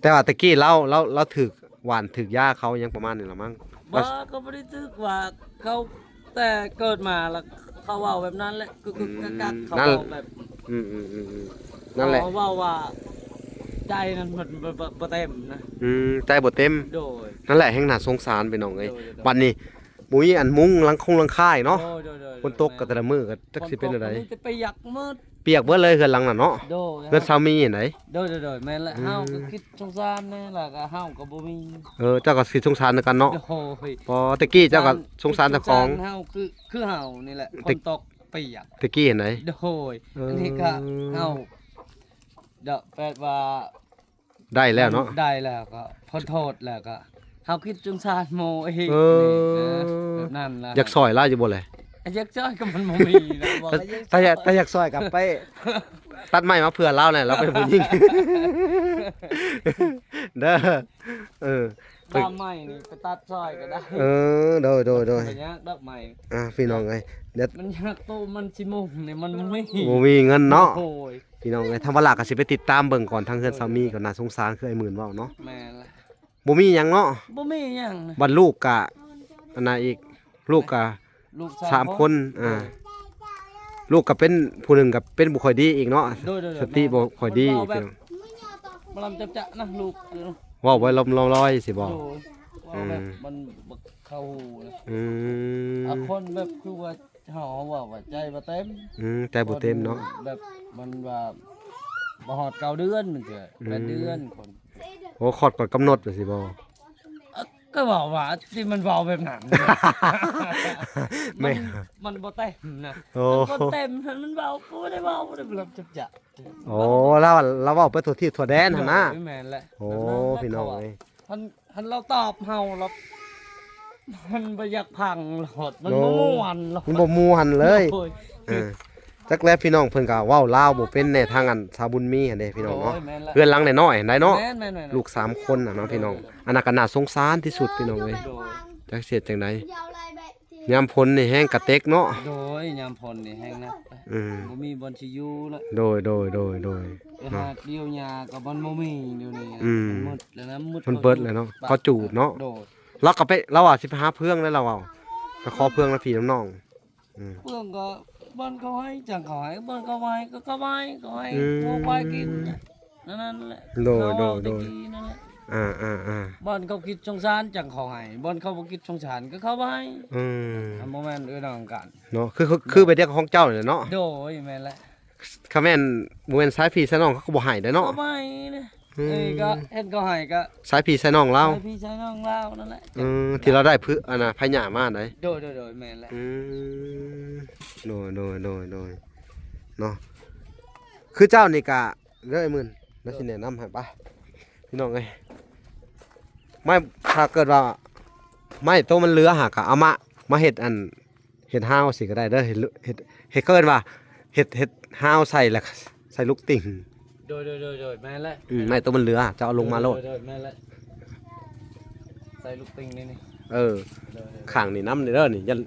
ແມ່ນແຫຼະ ແຕ່ວ່າແຕ່ກີ້ລາວ ລາວ ລາວຖືກຫວ່ານຖືກຢາເຂົາຫຍັງປະມານນີ້ລະມັງ. ບໍ່ ກໍບໍ່ໄດ້ຖືກວ່າເຂົາ ແຕ່ເກີດມາລະເຂົາເວົ້າແບບນັ້ນແຫຼະ ກຶກໆກັກໆ ອືມ ເຂົາເວົ້າແບບ ອືມໆໆໆ ນັ້ນແຫຼະ ເຂົາເວົ້າວ່າໃຈນັ້ນມັນບໍ່ ບໍ່ ບໍ່ເຕັມນະ. ອືມ ໃຈບໍ່ເຕັມ ໂດຍ ນັ້ນແຫຼະ ແຮ່ງໜ້າສົງສານພີ່ນ້ອງເອີຍ. ໂດຍ ໂດຍ ໂດຍ ບັດນີ້ບໍ່ມີອັນມຸງຫຼັງຄົງຫຼັງຄາອີກເນາະ. ໂດຍ ໂດຍ ໂດຍ ຝົນຕົກກໍແຕ່ລະມື້ກໍຈັກຊິເປັນແນວໃດ ເປັນຫຍັງ ມັນຈະໄປຢາກໝົດ ປຽກເບິດເລີຍເຮືອນຫຼັງນັ້ນເນາະ. ໂດຍ ເຮືອນຊາວມີຫັ້ນໃດ. ໂດຍ ໂດຍ ໂດຍ ແມ່ນແຫຼະ ອືມ ເຮົາກໍຄິດສົງສານແດ່ ແລ້ວກໍເຮົາກໍບໍ່ມີ. ເອີ ເຈົ້າກໍຄິດສົງສານຄືກັນເນາະ. ໂດຍ ເພາະແຕ່ກີ້ເຈົ້າກໍສົງສານເຈົ້າຂອງ ເຮົາຄື ຄືເຮົານີ້ແຫຼະ ແຕ່ ຝົນຕົກປຽກ ແຕ່ກີ້ຫັ້ນໃດ. ໂດຍ ເອີ ອັນນີ້ກໍເຮົາ ດະ ແບບວ່າ ໄດ້ແລ້ວເນາະ ໄດ້ແລ້ວກໍພົ້ນໂທດແລ້ວກໍ ເຮົາຄິດສົງສານໝູ່ອີກ. ເອີ ນີ້ ເອີ ແບບນັ້ນລະ ຢາກຊ່ອຍລາວຢູ່ບໍ່ແຫຼະ? ຢາກຊ່ອຍກໍມັນບໍ່ມີນະ ບໍ່ ແຕ່ ແຕ່ຢາກ ແຕ່ຢາກຊ່ອຍກໍໄປຕັດໄມ້ມາເຜື່ອລາວແຫຼະ ລາວເປັນຜູ້ຍິງເດີ. ເອີ ດອກໄມ້ນີ້ໄປຕັດຊ່ອຍກໍໄດ້. ເອີ ໂດຍ ໂດຍ ໂດຍ ບໍ່ຍາກດອກໄມ້. ອ່າ ພີ່ນ້ອງເອີຍ ດຽວ ມັນຍາກໂຕ ມັນຊິມຸງນີ້ມັນບໍ່ມີ ບໍ່ມີເງິນເນາະ. ໂອ້ຍ ພີ່ນ້ອງເອີຍ ທາງວາລາກໍຊິໄປຕິດຕາມເບິ່ງກ່ອນ ທາງເຮືອນສາມີກໍໜ້າສົງສານ ຄືອ້າຍໝື່ນເວົ້າເນາະ. ແມ່ນລະ ບໍ່ມີຫຍັງເນາະ ບໍ່ມີຫຍັງນະ. ບັດລູກກະ ອັນນັ້ນອີກ ລູກກະ ລູກສາມ ສາມຄົນ ຄົນ ອ່າ ໂດຍ ລູກກະເປັນ ຜູ້ໜຶ່ງກະເປັນບໍ່ຄ່ອຍດີອີກເນາະ. ໂດຍ ໂດຍ ໂດຍ ສະຕິບໍ່ຄ່ອຍດີ ເວົ້າແບບ ພີ່ນ້ອງ ບໍ່ລຳຈັບຈະນະ ລູກ ເວົ້າໄວ້ລອຍໆຊິບໍ? ໂດຍ ເວົ້າແບບ ອືມ ມັນບໍ່ເຂົ້າຫູນະ. ອືມ ອາ ຄົນແບບຄືວ່າ ເຮົາ ເຮົາເວົ້າວ່າໃຈບໍ່ເຕັມ. ອືມ ໃຈບໍ່ເຕັມເນາະ ແບບມັນວ່າບໍ່ຮອດເກົ້າເດືອນ ມັນເທື່ອ ອືມ ແປດເດືອນຄົນ. ໂອ້ ຄອດກ່ອນກຳນົດວ່າຊິບໍ? ເອີ ກໍເວົ້າວ່າ ທີ່ມັນເວົ້າແບບນັ້ນ ແມ່ນ ມັນ ມັນບໍ່ເຕັມນະ. ໂອ້ ມັນບໍ່ເຕັມ ມັນເວົ້າ ບໍ່ໄດ້ເວົ້າ ບໍ່ໄດ້ຮັບຈັບຈະ. ໂອ້ ລາວ ລາວເວົ້າໄປທົ່ວທີບທົ່ວແດນຫັ້ນນະ. ໂດຍ ແມ່ນແຫຼະ ໂອ້ ແບບນັ້ນແຫຼະ ພີ່ນ້ອງເອີຍ ເຂົາວ່າ ຄັນ ຄັນລາວຕອບເຮົາລະ ມັນບໍ່ຢາກຟັງໂລດ ມັນ ໂອ້ ບໍ່ມ່ວນໂລດ ມັນບໍ່ມ່ວນເລີຍ. ໂດຍ ເອີ ຈັກແລ້ວພີ່ນ້ອງ ເພິ່ນກໍເວົ້າລາວບໍ່ເປັນແດ່ ທາງອັນຊາວບຸນມີຫັ້ນເດ້ພີ່ນ້ອງເນາະ. ໂດຍ ແມ່ນແຫຼະ ເຮືອນຫຼັງນ້ອຍໆຫັ້ນໃດເນາະ. ແມ່ນໆໆ ລູກສາມຄົນນະເນາະ ໂດຍ ພີ່ນ້ອງ. ອັນນັ້ນກໍໜ້າສົງສານທີ່ສຸດພີ່ນ້ອງເອີຍ. ໂດຍ ຈັກຊິເຮັດຈັ່ງໃດ ຍາມຝົນນີ້ແຮງກະເຕັກເນາະ. ໂດຍ ຍາມຝົນນີ້ແຮງໜັກ ອືມ ບໍ່ມີບ່ອນຊິຢູ່ລະ. ໂດຍ ໂດຍ ໂດຍ ໂດຍ ໄປຫາ ເນາະ ກ່ຽວຫຍ້າກໍມັນບໍ່ມີດຽວນີ້. ອືມ ມັນໝົດແລ້ວນະ ໝົດ ມັນເບິດແລ້ວເນາະ ເຂົາຈູດເນາະ. ໂດຍ ລາວກໍໄປ ລາວວ່າຊິໄປຫາເຟືອງແລ້ວ ລາວເວົ້າ ໄປຂໍເຟືອງນຳພີ່ນຳນ້ອງ. ອືມ ເຟືອງກໍບ່ອນເຂົາໃຫ້ ຈັ່ງເຂົາໃຫ້ ບ່ອນເຂົາບໍ່ໃຫ້ກໍເຂົາບໍ່ໃຫ້ ເຂົາໃຫ້ ອືມ ງົວຄວາຍກິນ ນັ້ນແຫຼະ. ໂດຍ ເຂົາເວົ້າແຕ່ກີ້ນັ້ນແຫຼະ. ອ່າໆໆ ບ່ອນເຂົາຄິດສົງສານຈັ່ງເຂົາໃຫ້ ບ່ອນເຂົາບໍ່ຄິດສົງສານກໍເຂົາບໍ່ໃຫ້. ອືມ ມັນບໍ່ແມ່ນເອື້ອຍນ້ອງກັນເນາະ. ຄື ຄື ຄືແບບດຽວກັບຂອງເຈົ້ານີ້ແຫຼະເນາະ. ໂດຍ ແມ່ນແຫຼະ. ຄັນແມ່ນບໍ່ແມ່ນສາຍພີ່ສາຍນ້ອງ ເຂົາກໍບໍ່ໃຫ້ໄດ໋ເນາະ. ເຂົາບໍ່ໃຫ້ນະ. ອືມ ເອີຍ ກໍເຫັນເຂົາໃຫ້ກໍສາຍພີ່ສາຍນ້ອງລາວ ສາຍພີ່ສາຍນ້ອງລາວນັ້ນແຫຼະ. ອືມ ທີ່ລາວໄດ້ ອັນນ່າ ພະຍາມາໄດ໋. ໂດຍໆໆ ແມ່ນແຫຼະ. ອືມ ໂດຍໆໆໆ ເນາະ. ຄືເຈົ້ານີ້ກະ ເດີ ອ້າຍໝື່ນ ລາວຊິແນະນຳໃຫ້ ໄປ ພີ່ນ້ອງເອີຍ. ໄມ້ ຖ້າເກີດວ່າໄມ້ໂຕມັນເຫຼືອຫາກະເອົາມາ ມາເຮັດອັນ ເຮັດຮາວຊີ້ກໍໄດ້ເດີ ເຮັດ ເຮັດ ເຮັດ ເຂົາເອີ້ນວ່າເຮັດ ເຮັດຮາວໃສ່ ແລ້ວໃສ່ລູກຕິ່ງ. ໂດຍໆໆໆ ແມ່ນແຫຼະ. ອືມ ໄມ້ໂຕມັນເຫຼືອ ເຈົ້າເອົາລົງມາໂລດ. ໂດຍໆໆ ແມ່ນແຫຼະ ໃສ່ລູກຕິ່ງນີ້ ນີ້. ເອີ ໂດຍໆໆ ຂ້າງນີ້ນຳເດີ ນີ້ ຢ້ານ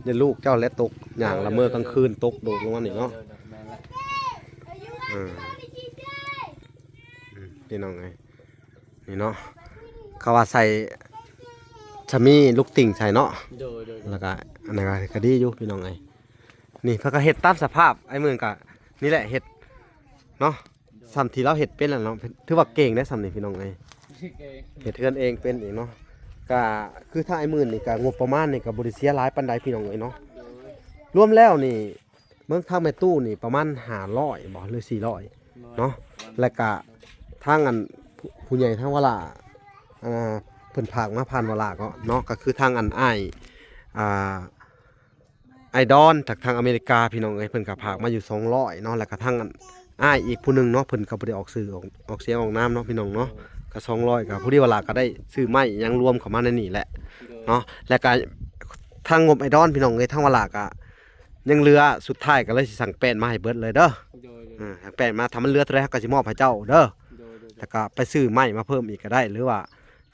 ຢ້ານລູກເຈົ້າແຫຼະຕົກ ຍ່າງລະເມີກາງຄືນ ໂດຍໆໆ ຕົກໂດດລົງມານີ້ເນາະ. ໂດຍໆໆ ແມ່ນແຫຼະ. ເອີ ອືມ ພີ່ນ້ອງເອີຍ ນີ້ເນາະ ເຂົາວ່າໃສ່ ສາມີລູກຕິ່ງໃສ່ເນາະ. ໂດຍໆໆ ແລ້ວກະ ອັນນັ້ນກະ ກະດີຢູ່ພີ່ນ້ອງເອີຍ. ນີ້ເພິ່ນກະເຮັດຕາມສະພາບ ອ້າຍໝື່ນກະ ນີ້ແຫຼະເຮັດເນາະ. ໂດຍ ສ່ຳທີ່ລາວເຮັດເປັນແລ້ວເນາະ ຖືວ່າເກັ່ງໄດ໋ສ່ຳນີ້ພີ່ນ້ອງເອີຍ. ເກັ່ງ ເຮັດເຮືອນເອງເປັນອີກເນາະ. ກະຄືທາງອ້າຍໝື່ນນີ້ກະ ງົບປະມານນີ້ກະບໍ່ໄດ້ເສຍຫຼາຍປານໃດພີ່ນ້ອງເອີຍເນາະ. ໂດຍ ລວມແລ້ວນີ້ ເບິ່ງທາງແມ່ຕູ້ນີ້ປະມານຫ້າຮ້ອຍບໍ ຫຼືສີ່ຮ້ອຍເນາະ. ແລ້ວກະທາງອັນ ຜູ້ ຜູ້ໃຫຍ່ທາງວາລາ ອ່າ ເພິ່ນຝາກມາຜ່ານວາລາເນາະ ເນາະ ກໍຄືທາງອັນອ້າຍ ອ່າ ອ້າຍດອນ ຈາກທາງອາເມລິກາ ພີ່ນ້ອງເອີຍ ເພິ່ນກໍຝາກມາຢູ່ສອງຮ້ອຍເນາະ ແລ້ວກໍທາງອັນອ້າຍອີກຜູ້ໜຶ່ງເນາະ ເພິ່ນກໍບໍ່ໄດ້ອອກຊື່ອອກ ອອກສຽງອອກນາມເນາະ ພີ່ນ້ອງເນາະ ໂດຍ ກໍສອງຮ້ອຍ ກໍພໍດີວາລາກໍໄດ້ຊື້ໄມ້ຫຍັງລວມເຂົ້າມາໃນນີ້ແຫຼະ ໂດຍ ເນາະ ແລ້ວກໍທາງງົບອ້າຍດອນ ພີ່ນ້ອງເອີຍ ທາງວາລາກໍຍັງເຫຼືອ ສຸດທ້າຍກໍເລີຍຊິສັ່ງແປ້ນມາໃຫ້ເບິດເລີຍເດີ ໂດຍ ໂດຍ ເອີ ສັ່ງແປ້ນມາ ຖ້າມັນເຫຼືອເທົ່າໃດເຮົາກໍຊິມອບໃຫ້ເຈົ້າເດີ ໂດຍ ໂດຍ ແລ້ວກໍໄປຊື້ໄມ້ມາເພີ່ມອີກກໍໄດ້ ຫຼືວ່າ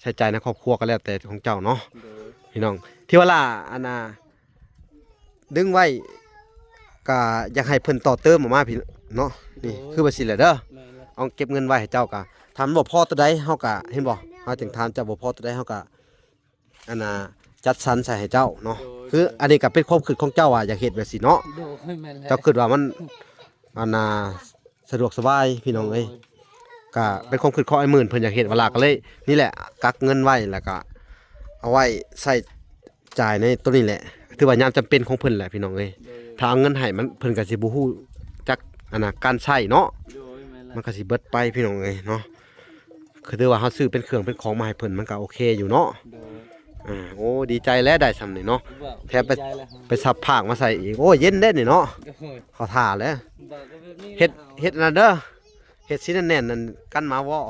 ໃຊ້ຈ່າຍໃນຄອບຄົວກໍແລ້ວແຕ່ຂອງເຈົ້າເນາະ ໂດຍ ພີ່ນ້ອງ ທີ່ວ່າລະ ອັນນ່າ ດຶງໄວ້ ກະຢາກໃຫ້ເພິ່ນຕໍ່ເຕີມອອກມາ ພີ່ ເນາະ ນີ້ ໂດຍ ຄືວ່າຊີ້ແຫຼະເດີ ແມ່ນແລ້ວ ເອົາເກັບເງິນໄວ້ໃຫ້ເຈົ້າ ກະຖ້າມັນບໍ່ພໍຕົວໃດ ເຮົາກະ ເຫັນບໍ່ ເຮົາຈຶ່ງຖາມເຈົ້າ ບໍ່ພໍຕົວໃດ ເຮົາກະ ອັນນ່າ ຈັດສັນໃສ່ໃຫ້ເຈົ້າເນາະ ໂດຍ ຄືອັນນີ້ກະເປັນຄວາມຄິດຂອງເຈົ້າວ່າຢາກເຮັດແບບຊີ້ເນາະ ໂດຍ ແມ່ນແລ້ວ ເຈົ້າຄິດວ່າມັນ ອັນນ່າ ສະດວກສະບາຍ ພີ່ນ້ອງເອີຍ ໂດຍ ກະເປັນຄວາມຄິດຂອງອ້າຍໝື່ນ ເພິ່ນຢາກເຮັດວາລາ ກໍເລີຍນີ້ແຫຼະ ກັກເງິນໄວ້ ແລ້ວກະເອົາໄວ້ໃຊ້ຈ່າຍໃນໂຕນີ້ແຫຼະ ຖືວ່າຍາມຈຳເປັນຂອງເພິ່ນແຫຼະ ພີ່ນ້ອງເອີຍ ໂດຍ ຖ້າເອົາເງິນໃຫ້ມັນ ເພິ່ນກໍຊິບໍ່ຮູ້ຈັກ ອັນນ່າ ການໃຊ້ເນາະ ໂດຍ ແມ່ນແລ້ວ ມັນກໍຊິເບິດໄປ ພີ່ນ້ອງເອີຍເນາະ ຄືຖືວ່າເຮົາຊື້ເປັນເຄື່ອງເປັນຂອງມາໃຫ້ເພິ່ນ ມັນກໍໂອເຄຢູ່ເນາະ ໂດຍ ອ່າ ໂອ້ ດີໃຈແຫຼະ ໄດ້ສ່ຳນີ້ເນາະ ແຖມໄປ ໄປສັບຜາກມາໃສ່ອີກ ໂອ້ ເຢັນເດ້ນີ້ເນາະ ໂດຍ ເຂົ້າທ່າແລ້ວ ເຮັດ ເຮັດອັນນັ້ນເດີ ເຮັດຊີ້ແໜ້ນໆ ນັ້ນ ກັນໝາວໍ້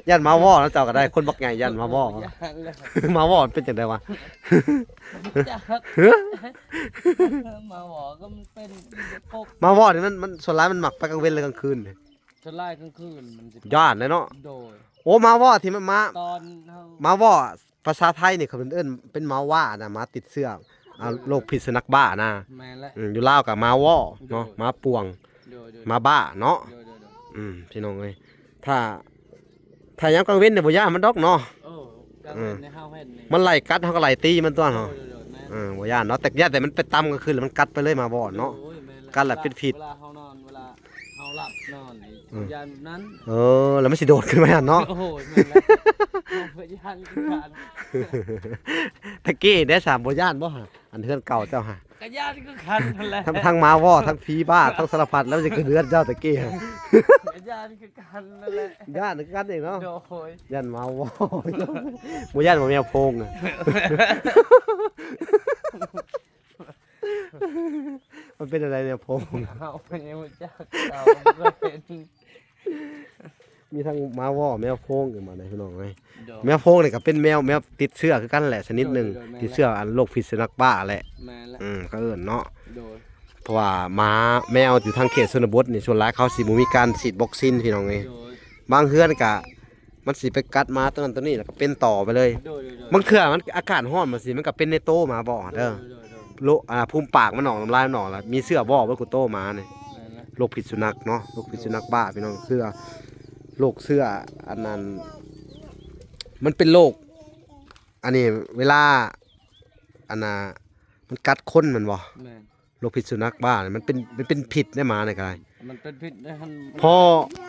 ຢ້ານໝາວໍ້ນະ ເຈົ້າກໍໄດ້ ຄົນບັກໃຫຍ່ຢ້ານໝາວໍ້ ຢ້ານແລ້ວ ໝາວໍ້ມັນເປັນຈັ່ງໃດວະ ຈັກ ໝາວໍ້ກໍມັນເປັນ ໝາວໍ້ນີ້ມັນ ມັນ ສ່ວນຫຼາຍມັນມັກໄປກາງເວັນ ຫຼືກາງຄືນ ສ່ວນຫຼາຍກາງຄືນມັນຊິ ຢ້ານແຫຼະເນາະ ໂດຍ ໂອ້ ໝາວໍ້ທີ່ມັນມາ ຕອນເຮົາ ໝາວໍ້ ພາສາໄທນີ້ເຂົາເອີ້ນເປັນໝາວວ້ານະ ໝາຕິດເຊື້ອ ອ່າ ໂລກພິດສຸນັກບ້ານະ ແມ່ນແຫຼະ ອືມ ຢູ່ລາວກໍໝາວໍ້ເນາະ ໂດຍ ໝາປ່ວງ ໂດຍໆ ໝາບ້າເນາະ ໂດຍໆໆ ອືມ ພີ່ນ້ອງເອີຍ ຖ້າ ຖ້າຍາມກາງເວັນນີ້ບໍ່ຢ້ານມັນດອກເນາະ ເອີ ກາງເວັນນີ້ເຮົາເຫັນນີ້ ມັນໄລ່ກັດ ເຮົາກໍໄລ່ຕີມັນຕົວະເນາະ ໂດຍໆໆ ແມ່ນ ເອີ ບໍ່ຢ້ານເນາະ ແຕ່ຢ້ານແຕ່ມັນໄປຕຳກາງຄືນ ແລ້ວມັນກັດໄປເລີຍໝາວໍ້ເນາະ ໂດຍ ແມ່ນແລ້ວ ກັດແລ້ວເປັນພິດ ເວລາເຮົານອນ ເວລາເຮົາຫຼັບນອນນີ້ ອືມ ຢ້ານນັ້ນ ເອີ ແລ້ວມັນຊິໂດດຂຶ້ນມາຫັ້ນເນາະ ໂອ້ຍ ແມ່ນແລ້ວ ເຮົາກໍຢ້ານຄືກັນ ຕະກີ້ເດ້ ສາມ ບໍ່ຢ້ານບໍ່ຫະ ອັນເຮືອນເກົ່າເຈົ້າຫະ ກໍຢ້ານຄືກັນນັ້ນແຫຼະ ທັງ ທັງໝາວໍ້ ທັງຜີບ້າ ທັງສາລະພັດ ແລ້ວມັນຊິຂຶ້ນເຮືອນເຈົ້າຕະກີ້ຫະ ກໍຢ້ານຄືກັນນັ້ນແຫຼະ ຢ້ານຄືກັນອີກເນາະ ໂດຍ ຢ້ານໝາວໍ້ ບໍ່ຢ້ານໝາແມວໂພງ ມັນເປັນຈັ່ງໃດແມວໂພງ ເຮົາກໍຍັງບໍ່ຈັກ ເຮົາບໍ່ເຄີຍເຫັນ ມີທັງໝາວໍ້ ແມວໂພງ ອີກມາໃດພີ່ນ້ອງເອີຍ ໂດຍ ແມວໂພງນີ້ກໍເປັນແມວ ແມວຕິດເຊື້ອຄືກັນແຫຼະ ຊະນິດໜຶ່ງ ໂດຍໆ ແມ່ນແຫຼະ ຕິດເຊື້ອອັນໂລກພິດສຸນັກບ້າແຫຼະ ແມ່ນແຫຼະ ອືມ ເຂົາເອີ້ນເນາະ ໂດຍ ເພາະວ່າໝາແມວຢູ່ທາງເຂດຊົນນະບົດນີ້ ສ່ວນຫຼາຍເຂົາຊິບໍ່ມີການສີດວັກຊີນ ພີ່ນ້ອງເອີຍ ໂດຍ ບາງເຮືອນກໍ ມັນຊິໄປກັດໝາຕົວນັ້ນຕົວນີ້ ແລ້ວກໍເປັນຕໍ່ໄປເລີຍ ໂດຍໆໆ ບາງເທື່ອມັນອາກາດຮ້ອນມາຊີ້ ມັນກໍເປັນໃນໂຕໝາບໍເດີ ໂດຍໆໆ ໂລ ອ່າ ພູມປາກມັນອອກ ນ້ຳລາຍມັນອອກ ແລ້ວມີເຊື້ອບໍເບິດຄູ່ໂຕໝານີ້ ແມ່ນແລ້ວ ໂລກພິດສຸນັກເນາະ ໂລກພິດສຸນັກບ້າ ພີ່ນ້ອງ ເຊື້ອ ໂລກເຊື້ອອັນນັ້ນ ມັນເປັນໂລກ ອັນນີ້ເວລາ ອັນນ່າ ມັນກັດຄົນແມ່ນບໍ່? ແມ່ນ ໂລກພິດສຸນັກບ້ານີ້ ມັນເປັນ ມັນເປັນພິດໃນໝານີ້ກໍໄດ້ ມັນເປັນພິດໃນຫັ້ນ ພໍ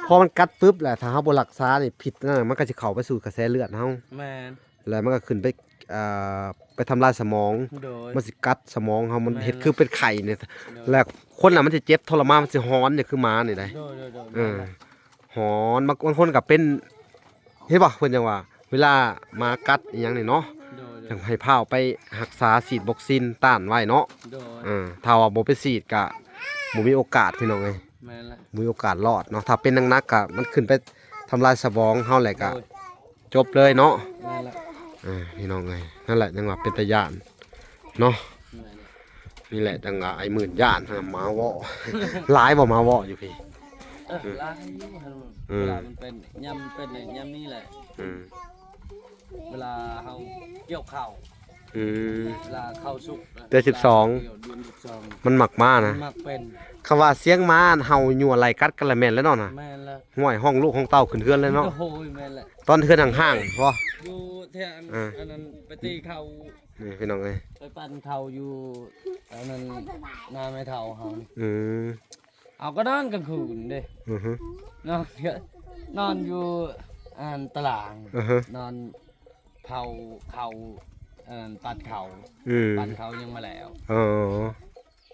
ພໍມັນກັດປຶບແລ້ວ ຖ້າເຮົາບໍ່ຮັກສານີ້ ພິດນັ້ນນະ ມັນກໍຊິເຂົ້າໄປສູ່ກະແສເລືອດເຮົາ ແມ່ນ ແລ້ວມັນກໍຂຶ້ນໄປ ເອີ ໄປທຳລາຍສະໝອງ ໂດຍ ມັນຊິກັດສະໝອງເຮົາ ມັນ ແມ່ນ ເຮັດຄືເປັນໄຂ້ນີ້ ໂດຍ ແລ້ວຄົນລະມັນຊິເຈັບທໍລະມານ ມັນຊິຫອນ ຢ່າງຄືໝານີ້ໃດ ໂດຍໆໆ ເອີ ແມ່ນແຫຼະ ຫອນ ບາງ ບາງຄົນກໍເປັນ ເຫັນບໍ່ ເພິ່ນຈັ່ງວ່າ ເວລາໝາກັດອີ່ຫຍັງນີ້ເນາະ ໂດຍໆ ຈັ່ງໃຫ້ພາວໄປຮັກສາ ສີດວັກຊີນຕ້ານໄວ້ເນາະ ໂດຍ ເອີ ຖ້າວ່າບໍ່ໄປສີດກະບໍ່ມີໂອກາດ ພີ່ນ້ອງເອີຍ ແມ່ນແຫຼະ ບໍ່ມີໂອກາດລອດເນາະ ຖ້າເປັນໜັກໆກະມັນຂຶ້ນໄປທຳລາຍສະໝອງເຮົາແຫຼະກະ ໂດຍ ຈົບເລີຍເນາະ ແມ່ນແຫຼະ ເອີ ພີ່ນ້ອງເອີຍ ນັ້ນແຫຼະ ຍັງວ່າເປັນຕາຢ້ານເນາະ ແມ່ນແຫຼະ ນີ້ແຫຼະ ຈັ່ງວ່າໄອ້ໝື່ນຢ້ານ ໝາວໍ້ ຫຼາຍບໍ່ໝາວໍ້ຢູ່ພີ້? ເອີ ຫຼາຍຢູ່ ອືມ ເວລາມັນເປັນ ຍາມມັນເປັນຍາມນີ້ແຫຼະ ອືມ ເວລາເຮົາກ່ຽວເຂົ້າ ອືມ ເວລາເຂົ້າສຸກ ເດືອນສິບສອງ ເດືອນສິບສອງ ມັນມັກມານະ ມັນມັກເປັນ ຄຳວ່າສຽງໝາເຫົ່າຍົວໄລ່ກັດກັນລະແມ່ນແລ້ວເນາະນະ ແມ່ນແລ້ວ ຫ້ວຍ ຮ້ອງລູກຮ້ອງເຕົ້າຂຶ້ນເຮືອນເລີຍເນາະ ໂອ້ຍ ແມ່ນແຫຼະ ຕອນເຮືອນຫ້າງໆ ບໍ່ ຢູ່ແຖວ ອ່າ ອັນນັ້ນ ໄປຕີເຂົ້າ ນີ້ພີ່ນ້ອງເອີຍ ໄປປັ່ນເຂົ້າຢູ່ ອັນນັ້ນ ນາແມ່ເຖົ້າເຮົານີ້ ອືມ ເຮົາກໍນອນກາງຄືນເດ້ ອືຮຶ ນອນ ນອນຢູ່ ອັນ ຕາລາງ ອືຮຶ ນອນເຜົາເຂົ້າ ອັນ ປັ່ນເຂົ້າ ອືມ ປັ່ນເຂົ້າຍັງບໍ່ແລ້ວ ເອີ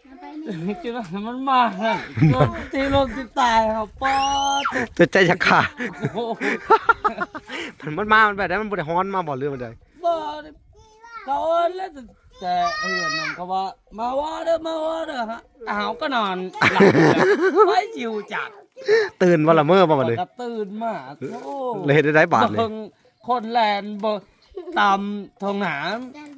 ຈະມັນມາຫັ້ນ ລົມທີ່ລົມທີ່ຕາຍເຮົາ ປາດໂທ້ ຈະໃຈຢາກຂາດ ໂອ້ໂຫ ມັນ ມັນມາ ມັນແບບໃດ ມັນບໍ່ໄດ້ຮ້ອນມາບໍ່ ຫຼືວ່າໃດ? ບໍ່ ກະເອີ້ນແລ້ວ ແຕ່ເຮືອນນັ້ນເຂົາວ່າ ມາວໍເດີ ມາວໍເດີ ເຮົາກະນອນຫຼັບ ໃຜຊິຮູ້ຈັກ ຕື່ນບໍ່ລະເມີບໍ່ບາດນີ້? ກະຕື່ນມາ ໂອ້ ແລ້ວເຮັດແນວໃດບາດນີ້? ເບິ່ງ ຄົນແລ່ນບໍ່ຕາມທົ່ງໜ້າ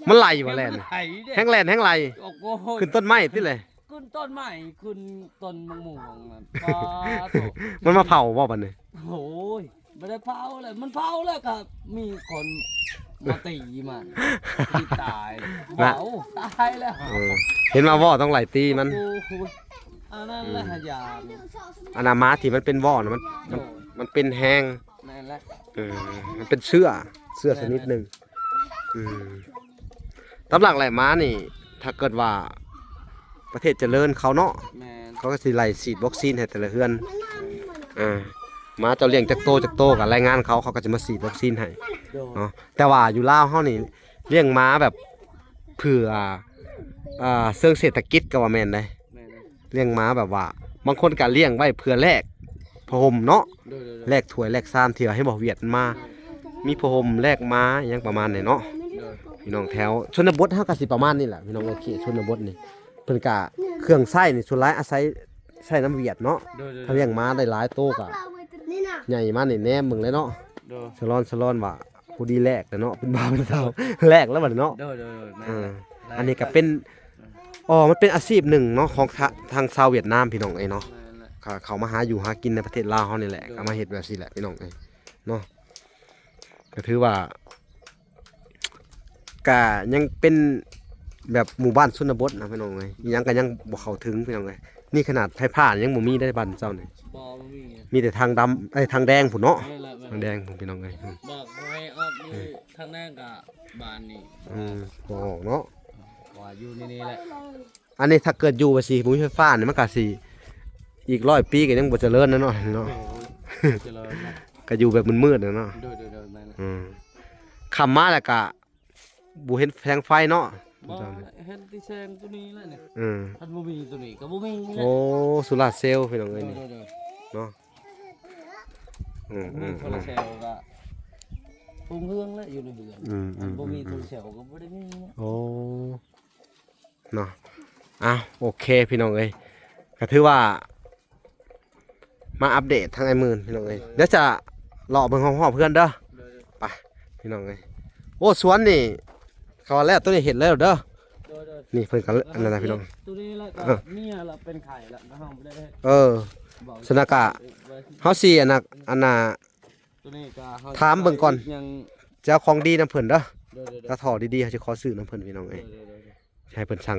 ມັນໄລ່ບໍ່ແລ່ນ ມັນໄລ່ເດ້ ແຮ່ງແລ່ນແຮ່ງໄລ່ ໂອ້ໂຫ ຂຶ້ນຕົ້ນໄມ້ຕິແຫຼະ ຂຶ້ນຕົ້ນໄມ້ ຂຶ້ນຕົ້ນມະມ່ວງນັ້ນ ປາດໂທ້ ມັນມາເຜົາບໍ່ບາດນີ້? ໂອ້ຍ ບໍ່ໄດ້ເຜົາແລ້ວ ມັນເຜົາແລ້ວກະມີຄົນມາຕີມັນ ຕີຕາຍ ນະ ເວົ້າຕາຍແລ້ວ ເອີ ເຫັນວ່າວໍຕ້ອງໄລ່ຕີມັນ ໂອ້ໂຫ ອັນນັ້ນແຫຼະ ອືມ ຫາຢາກ ອັນນ່າ ໝາທີ່ມັນເປັນວໍນະ ມັນ ມັນ ໂດຍ ມັນເປັນແຮງ ແມ່ນແຫຼະ ເອີ ມັນເປັນເຊື້ອ ເຊື້ອຊະນິດໜຶ່ງ ແມ່ນແຫຼະ ອືມ ຕາມຫຼັກແຫຼະ ໝານີ້ ຖ້າເກີດວ່າປະເທດຈະເລີນເຂົາເນາະ ແມ່ນ ເຂົາກະຊິໄລ່ສີດວັກຊີນໃຫ້ແຕ່ລະເຮືອນ ອ່າ ໝາເຈົ້າລ້ຽງຈັກໂຕຈັກໂຕກະລາຍງານເຂົາ ເຂົາກະຈະມາສີດວັກຊີນໃຫ້ ໂດຍ ເນາະ ແຕ່ວ່າຢູ່ລາວເຮົານີ້ລ້ຽງໝາແບບເພື່ອ ອ່າ ເຊີງເສດຖະກິດກະວ່າແມ່ນໃດ ແມ່ນ ລ້ຽງໝາແບບວ່າ ບາງຄົນກະລ້ຽງໄວ້ເພື່ອແລກຜ້າຫົ່ມເນາະ ໂດຍໆໆ ແລກຖ້ວຍແລກຊາມ ທີ່ວ່າເຫັນບໍ່ ຫວຽດມາ ໂດຍ ມີຜ້າຫົ່ມແລກໝາ ອີ່ຫຍັງປະມານນີ້ເນາະ ໂດຍ ພີ່ນ້ອງແຖວຊົນນະບົດເຮົາກະຊິປະມານນີ້ແຫຼະ ພີ່ນ້ອງເອີຍ ເຂດຊົນນະບົດນີ້ ເພິ່ນກະເຄື່ອງໃຊ້ນີ້ສ່ວນຫຼາຍອາໄສໃຊ້ນຳຫວຽດເນາະ ໂດຍໆໆ ຖ້າລ້ຽງໝາໄດ້ຫຼາຍໂຕກະໃຫຍ່ມານີ້ແນມເບິ່ງເລີຍເນາະ ໂດຍ ສະຫຼອນ ສະຫຼອນວ່າ ຜູ້ດີແລກແລ້ວເນາະ ເປັນບ່າວເປັນສາວ ແລກແລ້ວບັດນີ້ເນາະ ໂດຍໆໆ ແມ່ນ ອ່າ ແລະ ອັນນີ້ກະເປັນ ເອີ ມັນເປັນອາຊີບໜຶ່ງເນາະ ຂອງທາ ທາງຊາວຫວຽດນາມ ພີ່ນ້ອງເອີຍເນາະ ແມ່ນແຫຼະ ເຂົາ ເຂົາມາຫາຢູ່ຫາກິນໃນປະເທດລາວເຮົານີ້ແຫຼະ ໂດຍ ກະມາເຮັດແບບຊີ້ແຫຼະ ພີ່ນ້ອງເອີຍເນາະ ກະຖືວ່າ ກະຍັງເປັນແບບໝູ່ບ້ານຊົນນະບົດນະ ພີ່ນ້ອງເອີຍ ອີ່ຫຍັງກະຍັງບໍ່ເຂົ້າເຖິງ ພີ່ນ້ອງເອີຍ ນີ້ຂະໜາດໄຟຟ້າຍັງບໍ່ມີໄດ໋ບ້ານເຈົ້ານີ້ ບໍ່ ບໍ່ມີ ມີແຕ່ທາງດຳ ເອີຍ ທາງແດງພຸ້ນເນາະ ແມ່ນແຫຼະ ແມ່ນແຫຼະ ທາງແດງພຸ້ນ ພີ່ນ້ອງເອີຍ ບອກໃຫ້ອອກຢູ່ ເອີ ທາງແດງກະບ້ານນີ້ ອືມ ບໍ່ອອກເນາະ ວ່າຢູ່ໃນນີ້ແຫຼະ ອັນນີ້ຖ້າເກີດຢູ່ວ່າຊິບໍ່ມີໄຟຟ້ານີ້ ມັນກະຊິອີກຮ້ອຍປີກະຍັງບໍ່ຈະເລີນນະເນາະ ເນາະ ໂອ້ຍ ຈະເລີນນະ ກະຢູ່ແບບມືດໆນະເນາະ ໂດຍໆໆ ແມ່ນ ອືມ ຄ່ຳມາແລ້ວກະ ບໍ່ເຫັນແສງໄຟເນາະ ບໍ່ ເຫັນແຕ່ແສງໂຕນີ້ແຫຼະນີ້ ເອີ ຄັນບໍ່ມີໂຕນີ້ກະບໍ່ມີແຫຼະ ໂອ້ ໂຊລາເຊວ ພີ່ນ້ອງເອີຍ ໂດຍໆ ເນາະ ອືມ ມີໂຊລາເຊວກະຮຸ່ງເຮືອງແຫຼະ ຢູ່ໃນເຮືອນ ອືມໆໆ ຄັນບໍ່ມີໂຊລາເຊວກະບໍ່ໄດ້ມີແຫຼະ ໂອ້ ເນາະ ອ້າວ ໂອເຄ ພີ່ນ້ອງເອີຍ ກະຖືວ່າ ມາອັບເດດທາງອ້າຍໝື່ນ ພີ່ນ້ອງເອີຍ ໂດຍ ດຽວຈະເລາະເບິ່ງຮອບໆເຮືອນເດີ ໂດຍ ໄປ ພີ່ນ້ອງເອີຍ ໂອ້ ສວນນີ້ ເຂົາວ່າແລ້ວ ໂຕນີ້ເຮັດແລ້ວເດີ ໂດຍໆ ນີ້ເພິ່ນກະ ອັນນັ້ນນະ ພີ່ນ້ອງ ໂຕນີ້ແຫຼະ ກະ ເອີ ເມຍລະເປັນໄຂ້ລະ ເຮົາບໍ່ໄດ້ເຮັດ ເອີ ສະນັ້ນກະ ເຮົາຊິ ອັນນ່າ ອັນນ່າ ໂຕນີ້ກະເຮົາ ຖາມເບິ່ງກ່ອນ ຍັງ ຈະເອົາຂອງດີນຳເພິ່ນເດີ ໂດຍໆໆ ຖ້າທໍ່ດີໆ ເຮົາຊິຂໍຊື້ນຳເພິ່ນ ພີ່ນ້ອງເອີຍ ໂດຍໆໆ ໃຫ້ເພິ່ນສັ່ງ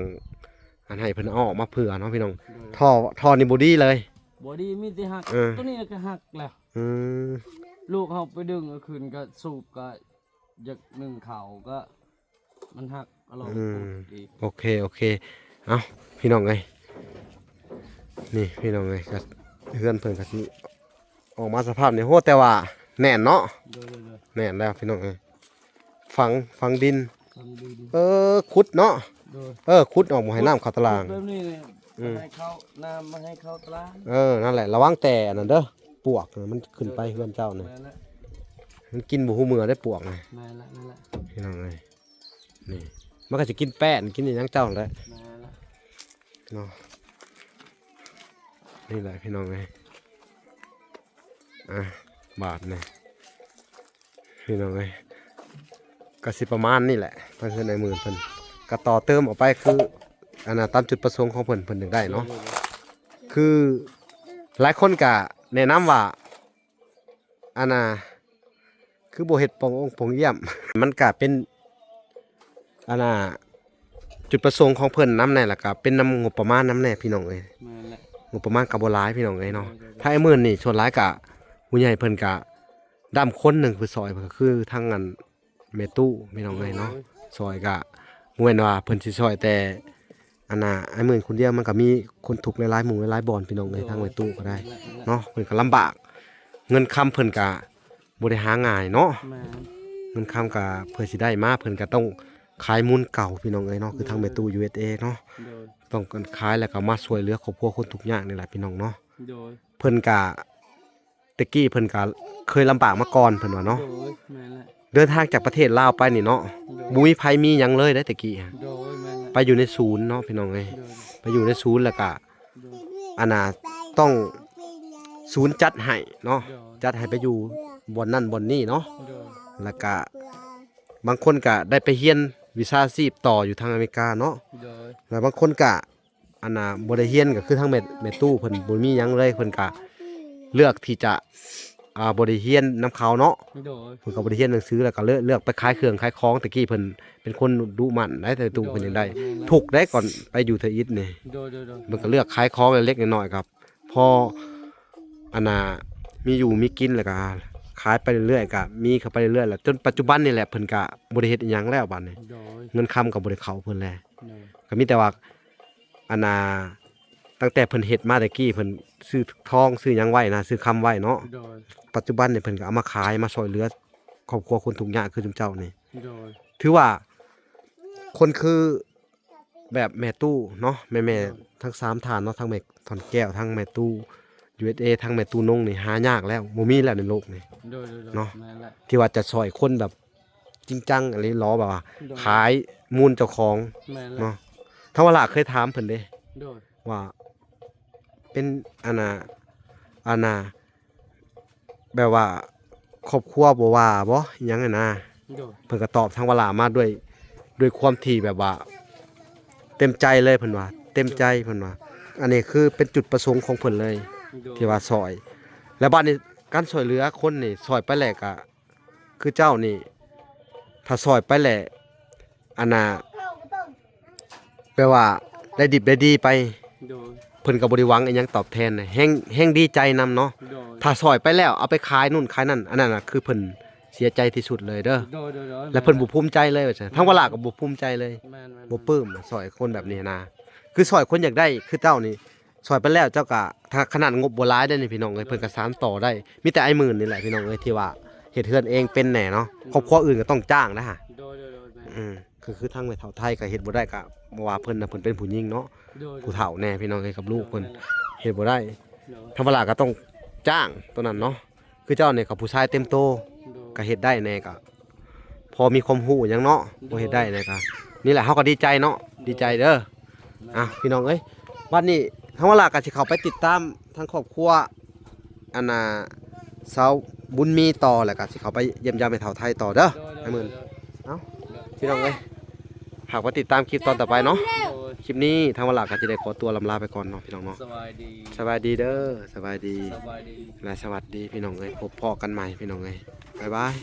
ອັນໃຫ້ເພິ່ນເອົາອອກມາເພື່ອເນາະ ພີ່ນ້ອງ ໂດຍ ທໍ່ ທໍ່ນີ້ບໍ່ດີເລີຍ ບໍ່ດີ ມີແຕ່ຫັກ ເອີ ໂຕນີ້ກະຫັກແລ້ວ ອືມ ລູກເຮົາໄປດຶງເອົາຂຶ້ນກະສູບກະຢາກໜຶ້ງເຂົ້າກະ ມັນຫັກ ອືມ ໂອເຄ ໂອເຄ ເອົ້າ ພີ່ນ້ອງເອີຍ ນີ້ ພີ່ນ້ອງເອີຍ ກະເຮືອນເພິ່ນກະຊິອອກມາສະພາບນີ້ ໂຫ ແຕ່ວ່າແໜ້ນເນາະ ໂດຍໆໆ ແໜ້ນແລ້ວ ພີ່ນ້ອງເອີຍ ຝັງ ຝັງດິນ ຝັງດິນ ເອີ ຂຸດເນາະ ໂດຍ ເອີ ຂຸດອອກບໍ່ໃຫ້ນ້ຳເຂົ້າຕະລ່າງ ຂຸດແບບນີ້ນີ້ ອືມ ໃຫ້ເຂົ້າ ນ້ຳບໍ່ໃຫ້ເຂົ້າຕະລ່າງ ເອີ ນັ້ນແຫຼະ ລະວັງແຕ່ອັນນັ້ນເດີ ປວກມັນຂຶ້ນໄປເຮືອນເຈົ້ານີ້ ແມ່ນແຫຼະ ມັນກິນບໍ່ຮູ້ເມື່ອໄດ໋ປວກນີ້ ແມ່ນແຫຼະ ແມ່ນແຫຼະ ພີ່ນ້ອງເອີຍ ນີ້ ມັນກະຊິກິນແປ້ນ ກິນອີ່ຫຍັງເຈົ້າຫັ້ນແຫຼະ ແມ່ນແຫຼະ ເນາະ ນີ້ແຫຼະ ພີ່ນ້ອງເອີຍ ອ່າ ບາດນີ້ ພີ່ນ້ອງເອີຍ ກະຊິປະມານນີ້ແຫຼະ ທາງເຮືອນອ້າຍໝື່ນເພິ່ນ ກະຕໍ່ເຕີມອອກໄປ ຄື ອັນນ່າ ຕາມຈຸດປະສົງຂອງເພິ່ນ ເພິ່ນຢາກໄດ້ເນາະ ໂດຍໆ ຄື ຫຼາຍຄົນກະແນະນຳວ່າ ອັນນ່າ ຄືບໍ່ເຮັດປ່ອງອົງປ່ອງຢ້ຽມ ມັນກະເປັນ ອັນນ່າ ຈຸດປະສົງຂອງເພິ່ນນຳແດ່ ແລ້ວກະເປັນນຳງົບປະມານນຳແດ່ ພີ່ນ້ອງເອີຍ ແມ່ນແຫຼະ ງົບປະມານກະບໍ່ຫຼາຍ ພີ່ນ້ອງເອີຍເນາະ ໂດຍໆໆ ທາງອ້າຍໝື່ນນີ້ ສ່ວນຫຼາຍກະຜູ້ໃຫຍ່ເພິ່ນກະດຳຄົນໜຶ່ງ ເພິ່ນຊ່ອຍ ເພິ່ນກະຄືທາງອັນ ແມ່ຕູ້ ພີ່ນ້ອງເອີຍເນາະ ໂດຍ ຊ່ອຍກະບໍ່ແມ່ນວ່າເພິ່ນຊິຊ່ອຍແຕ່ ອັນນ່າ ອ້າຍໝື່ນຄົນດຽວ ມັນກະມີຄົນທຸກຫຼາຍໆໝູ່ຫຼາຍໆບ່ອນ ພີ່ນ້ອງເອີຍ ໂດຍ ທາງແມ່ຕູ້ກະໄດ້ ແມ່ນໆ ເນາະ ເພິ່ນກະລຳບາກ ເງິນຄຳເພິ່ນກະບໍ່ໄດ້ຫາງ່າຍເນາະ ແມ່ນ ເງິນຄຳກະເພື່ອຊິໄດ້ມາ ເພິ່ນກະຕ້ອງ ຂາຍມູນເກົ່າພີ່ນ້ອງເອີຍເນາະ ຄືທາງແມ່ຕູ້ ຢູເອສເອ ເນາະ ໂດຍ ຕ້ອງການຂາຍ ແລ້ວກໍມາຊ່ວຍເຫຼືອຄອບຄົວຄົນທຸກຍາກນີ້ແຫຼະພີ່ນ້ອງເນາະ ໂດຍ ເພິ່ນກະ ແຕ່ກີ້ເພິ່ນກະເຄີຍລຳບາກມາກ່ອນເພິ່ນວ່າເນາະ ໂດຍ ແມ່ນແຫຼະ ເດີນທາງຈາກປະເທດລາວໄປນີ້ເນາະ ໂດຍ ບໍ່ມີໃຜມີຫຍັງເລີຍເດ້ແຕ່ກີ້ ໂດຍ ແມ່ນແຫຼະ ໄປຢູ່ໃນສູນເນາະພີ່ນ້ອງເອີຍ ໂດຍ ໄປຢູ່ໃນສູນ ແລ້ວກະ ໂດຍ ອັນນ່າ ຕ້ອງ ສູນຈັດໃຫ້ເນາະ ໂດຍ ຈັດໃຫ້ໄປຢູ່ບ່ອນນັ້ນບ່ອນນີ້ເນາະ ໂດຍ ແລ້ວກະ ບາງຄົນກະໄດ້ໄປຮຽນວິຊາຊີບຕໍ່ຢູ່ທາງອາເມລິກາເນາະ ໂດຍ ແລ້ວບາງຄົນກະ ອັນນ່າ ບໍ່ໄດ້ຮຽນ ກໍຄືທາງແມ່ ແມ່ຕູ້ເພິ່ນບໍ່ມີຫຍັງເລີຍ ເພິ່ນກະເລືອກທີ່ຈະ ອ່າ ບໍ່ໄດ້ຮຽນນຳເຂົາເນາະ ໂດຍ ເພິ່ນກໍບໍ່ໄດ້ຮຽນໜັງສື ແລ້ວກໍເລືອກ ເລືອກໄປຂາຍເຄື່ອງຂາຍຂອງ ແຕ່ກີ້ເພິ່ນເປັນຄົນດຸໝັ່ນໄດ໋ ແຕ່ຕູ້ເພິ່ນຍັງໄດ້ ໂດຍ ທຸກໄດ໋ ກ່ອນໄປຢູ່ໄທອີກນີ້ ໂດຍໆໆ ເພິ່ນກໍເລືອກຂາຍຂອງເລັກໆນ້ອຍໆ ກໍພໍ ອັນນ່າ ມີຢູ່ມີກິນ ແລ້ວກໍຂາຍໄປເລື້ອຍໆ ກໍມີເຂົ້າໄປເລື້ອຍໆ ແລ້ວຈົນປັດຈຸບັນນີ້ແຫຼະ ເພິ່ນກໍບໍ່ໄດ້ເຮັດອີ່ຫຍັງແລ້ວບາດນີ້ ໂດຍ ເງິນຄຳກໍບໍ່ໄດ້ເຂົ້າເພິ່ນແລ້ວ ໂດຍ ກໍມີແຕ່ວ່າ ອັນນ່າ ຕັ້ງແຕ່ເພິ່ນເຮັດມາແຕ່ກີ້ ເພິ່ນຊື້ທອງຊື້ຫຍັງໄວ້ນະ ຊື້ຄຳໄວ້ເນາະ ໂດຍ ປັດຈຸບັນນີ້ເພິ່ນກໍເອົາມາຂາຍ ມາຊ່ວຍເຫຼືອຄອບຄົວຄົນທຸກຍາກຄືຊຸມເຈົ້ານີ້ ໂດຍ ຖືວ່າຄົນຄື ແບບແມ່ຕູ້ເນາະ ແມ່ໆ ໂດຍ ທັງສາມທ່ານເນາະ ທັງແມ່ທ່ອນແກ້ວ ທັງແມ່ຕູ້ ຢູເອສເອ ທັງແມ່ຕູ້ນົງນີ້ຫາຍາກແລ້ວ ບໍ່ມີແລ້ວໃນໂລກນີ້ ໂດຍໆໆ ເນາະ ແມ່ນແຫຼະ ທີ່ວ່າຈະຊ່ອຍຄົນແບບຈິງຈັງອີ່ຫຼີ ແບບວ່າ ໂດຍ ຂາຍມູນເຈົ້າຂອງ ແມ່ນແຫຼະ ເນາະ ທາງວາລາເຄີຍຖາມເພິ່ນເດ້ ໂດຍ ວ່າເປັນ ອັນນ່າ ອັນນ່າ ແບບວ່າຄອບຄົວບໍ່ວ່າບໍ່ ອີ່ຫຍັງຫັ້ນນະ ໂດຍ ເພິ່ນກໍຕອບທາງວາລາມາດ້ວຍ ດ້ວຍຄວາມທີ່ແບບວ່າເຕັມໃຈເລີຍ ເພິ່ນວ່າເຕັມໃຈ ເພິ່ນວ່າ ອັນນີ້ຄືເປັນຈຸດປະສົງຂອງເພິ່ນເລີຍ ໂດຍ ທີ່ວ່າຊ່ອຍ ແລ້ວບາດນີ້ການຊ່ອຍເຫຼືອຄົນນີ້ ຊ່ອຍໄປແລ້ວກໍ ຄືເຈົ້ານີ້ ຖ້າຊ່ອຍໄປແລ້ວ ອັນນ່າ ແປວ່າໄດ້ດິບໄດ້ດີໄປ ໂດຍ ເພິ່ນກໍບໍ່ໄດ້ຫວັງອີ່ຫຍັງຕອບແທນ ແຮ່ງ ແຮ່ງດີໃຈນຳເນາະ ໂດຍ ຖ້າຊ່ອຍໄປແລ້ວ ເອົາໄປຂາຍໂນ່ນຂາຍນັ້ນ ອັນນັ້ນນະ ຄືເພິ່ນເສຍໃຈທີ່ສຸດເລີຍເດີ ໂດຍໆໆ ແລະເພິ່ນບໍ່ພູມໃຈເລີຍວ່າຊັ້ນ ທາງວາລາກໍບໍ່ພູມໃຈເລີຍ ແມ່ນໆໆ ບໍ່ປຶ້ມ ຊ່ອຍຄົນແບບນີ້ນະ ຄືຊ່ອຍຄົນຢາກໄດ້ ຄືເຈົ້ານີ້ ຊ່ອຍໄປແລ້ວເຈົ້າກະ ຖ້າຂະໜາດງົບບໍ່ຫຼາຍເດ້ນີ້ພີ່ນ້ອງເອີຍ ເພິ່ນກະສານຕໍ່ໄດ້ ມີແຕ່ອ້າຍໝື່ນນີ້ແຫຼະພີ່ນ້ອງເອີຍ ທີ່ວ່າເຮັດເຮືອນເອງເປັນແດ່ເນາະ ໂດຍ ຄອບຄົວອື່ນກໍຕ້ອງຈ້າງນະ ໂດຍໆໆ ແມ່ນ ອືມ ກໍຄືທາງແມ່ເຖົ້າໄທກໍເຮັດບໍ່ໄດ້ ກໍບໍ່ວ່າເພິ່ນນະ ເພິ່ນເປັນຜູ້ຍິງເນາະ ໂດຍໆ ຜູ້ເຖົ້າແດ່ພີ່ນ້ອງເອີຍ ກັບລູກເພິ່ນ ແມ່ນແຫຼະ ເຮັດບໍ່ໄດ້ ໂດຍ ທາງວາລາກໍຕ້ອງຈ້າງໂຕນັ້ນເນາະ ຄືເຈົ້ານີ້ກໍຜູ້ຊາຍເຕັມໂຕ ໂດຍ ກໍເຮັດໄດ້ແດ່ກໍ ພໍມີຄວາມຮູ້ຫຍັງເນາະ ໂດຍ ພໍເຮັດໄດ້ແດ່ກໍ ນີ້ແຫຼະ ເຮົາກໍດີໃຈເນາະ ໂດຍ ດີໃຈເດີ ອ່ະ ພີ່ນ້ອງເອີຍ ບັດນີ້ທາງວາລາກໍຊິເຂົ້າໄປຕິດຕາມທາງຄອບຄົວ ອັນນ່າ ຊາວບຸນມີຕໍ່ ແລ້ວກໍຊິເຂົ້າໄປຢ້ຽມຢາມແມ່ເຖົ້າໄທຕໍ່ເດີ ໂດຍໆໆ ອ້າຍໝື່ນ ໂດຍ ເອົ້າ ໂດຍ ພີ່ນ້ອງເອີຍ ຝາກໄປຕິດຕາມຄລິບຕອນຕໍ່ໄປເນາະ ໂດຍ ຄລິບນີ້ທາງວາລາກໍຊິໄດ້ຂໍຕົວລຳລາໄປກ່ອນເນາະ ພີ່ນ້ອງເນາະ ສະບາຍດີ ສະບາຍດີເດີ ສະບາຍດີ ສະບາຍດີ ແລະ ສະຫວັດດີ ພີ່ນ້ອງເອີຍ ພົບພໍ້ກັນໃໝ່ ພີ່ນ້ອງເອີຍ ບາຍບາຍ.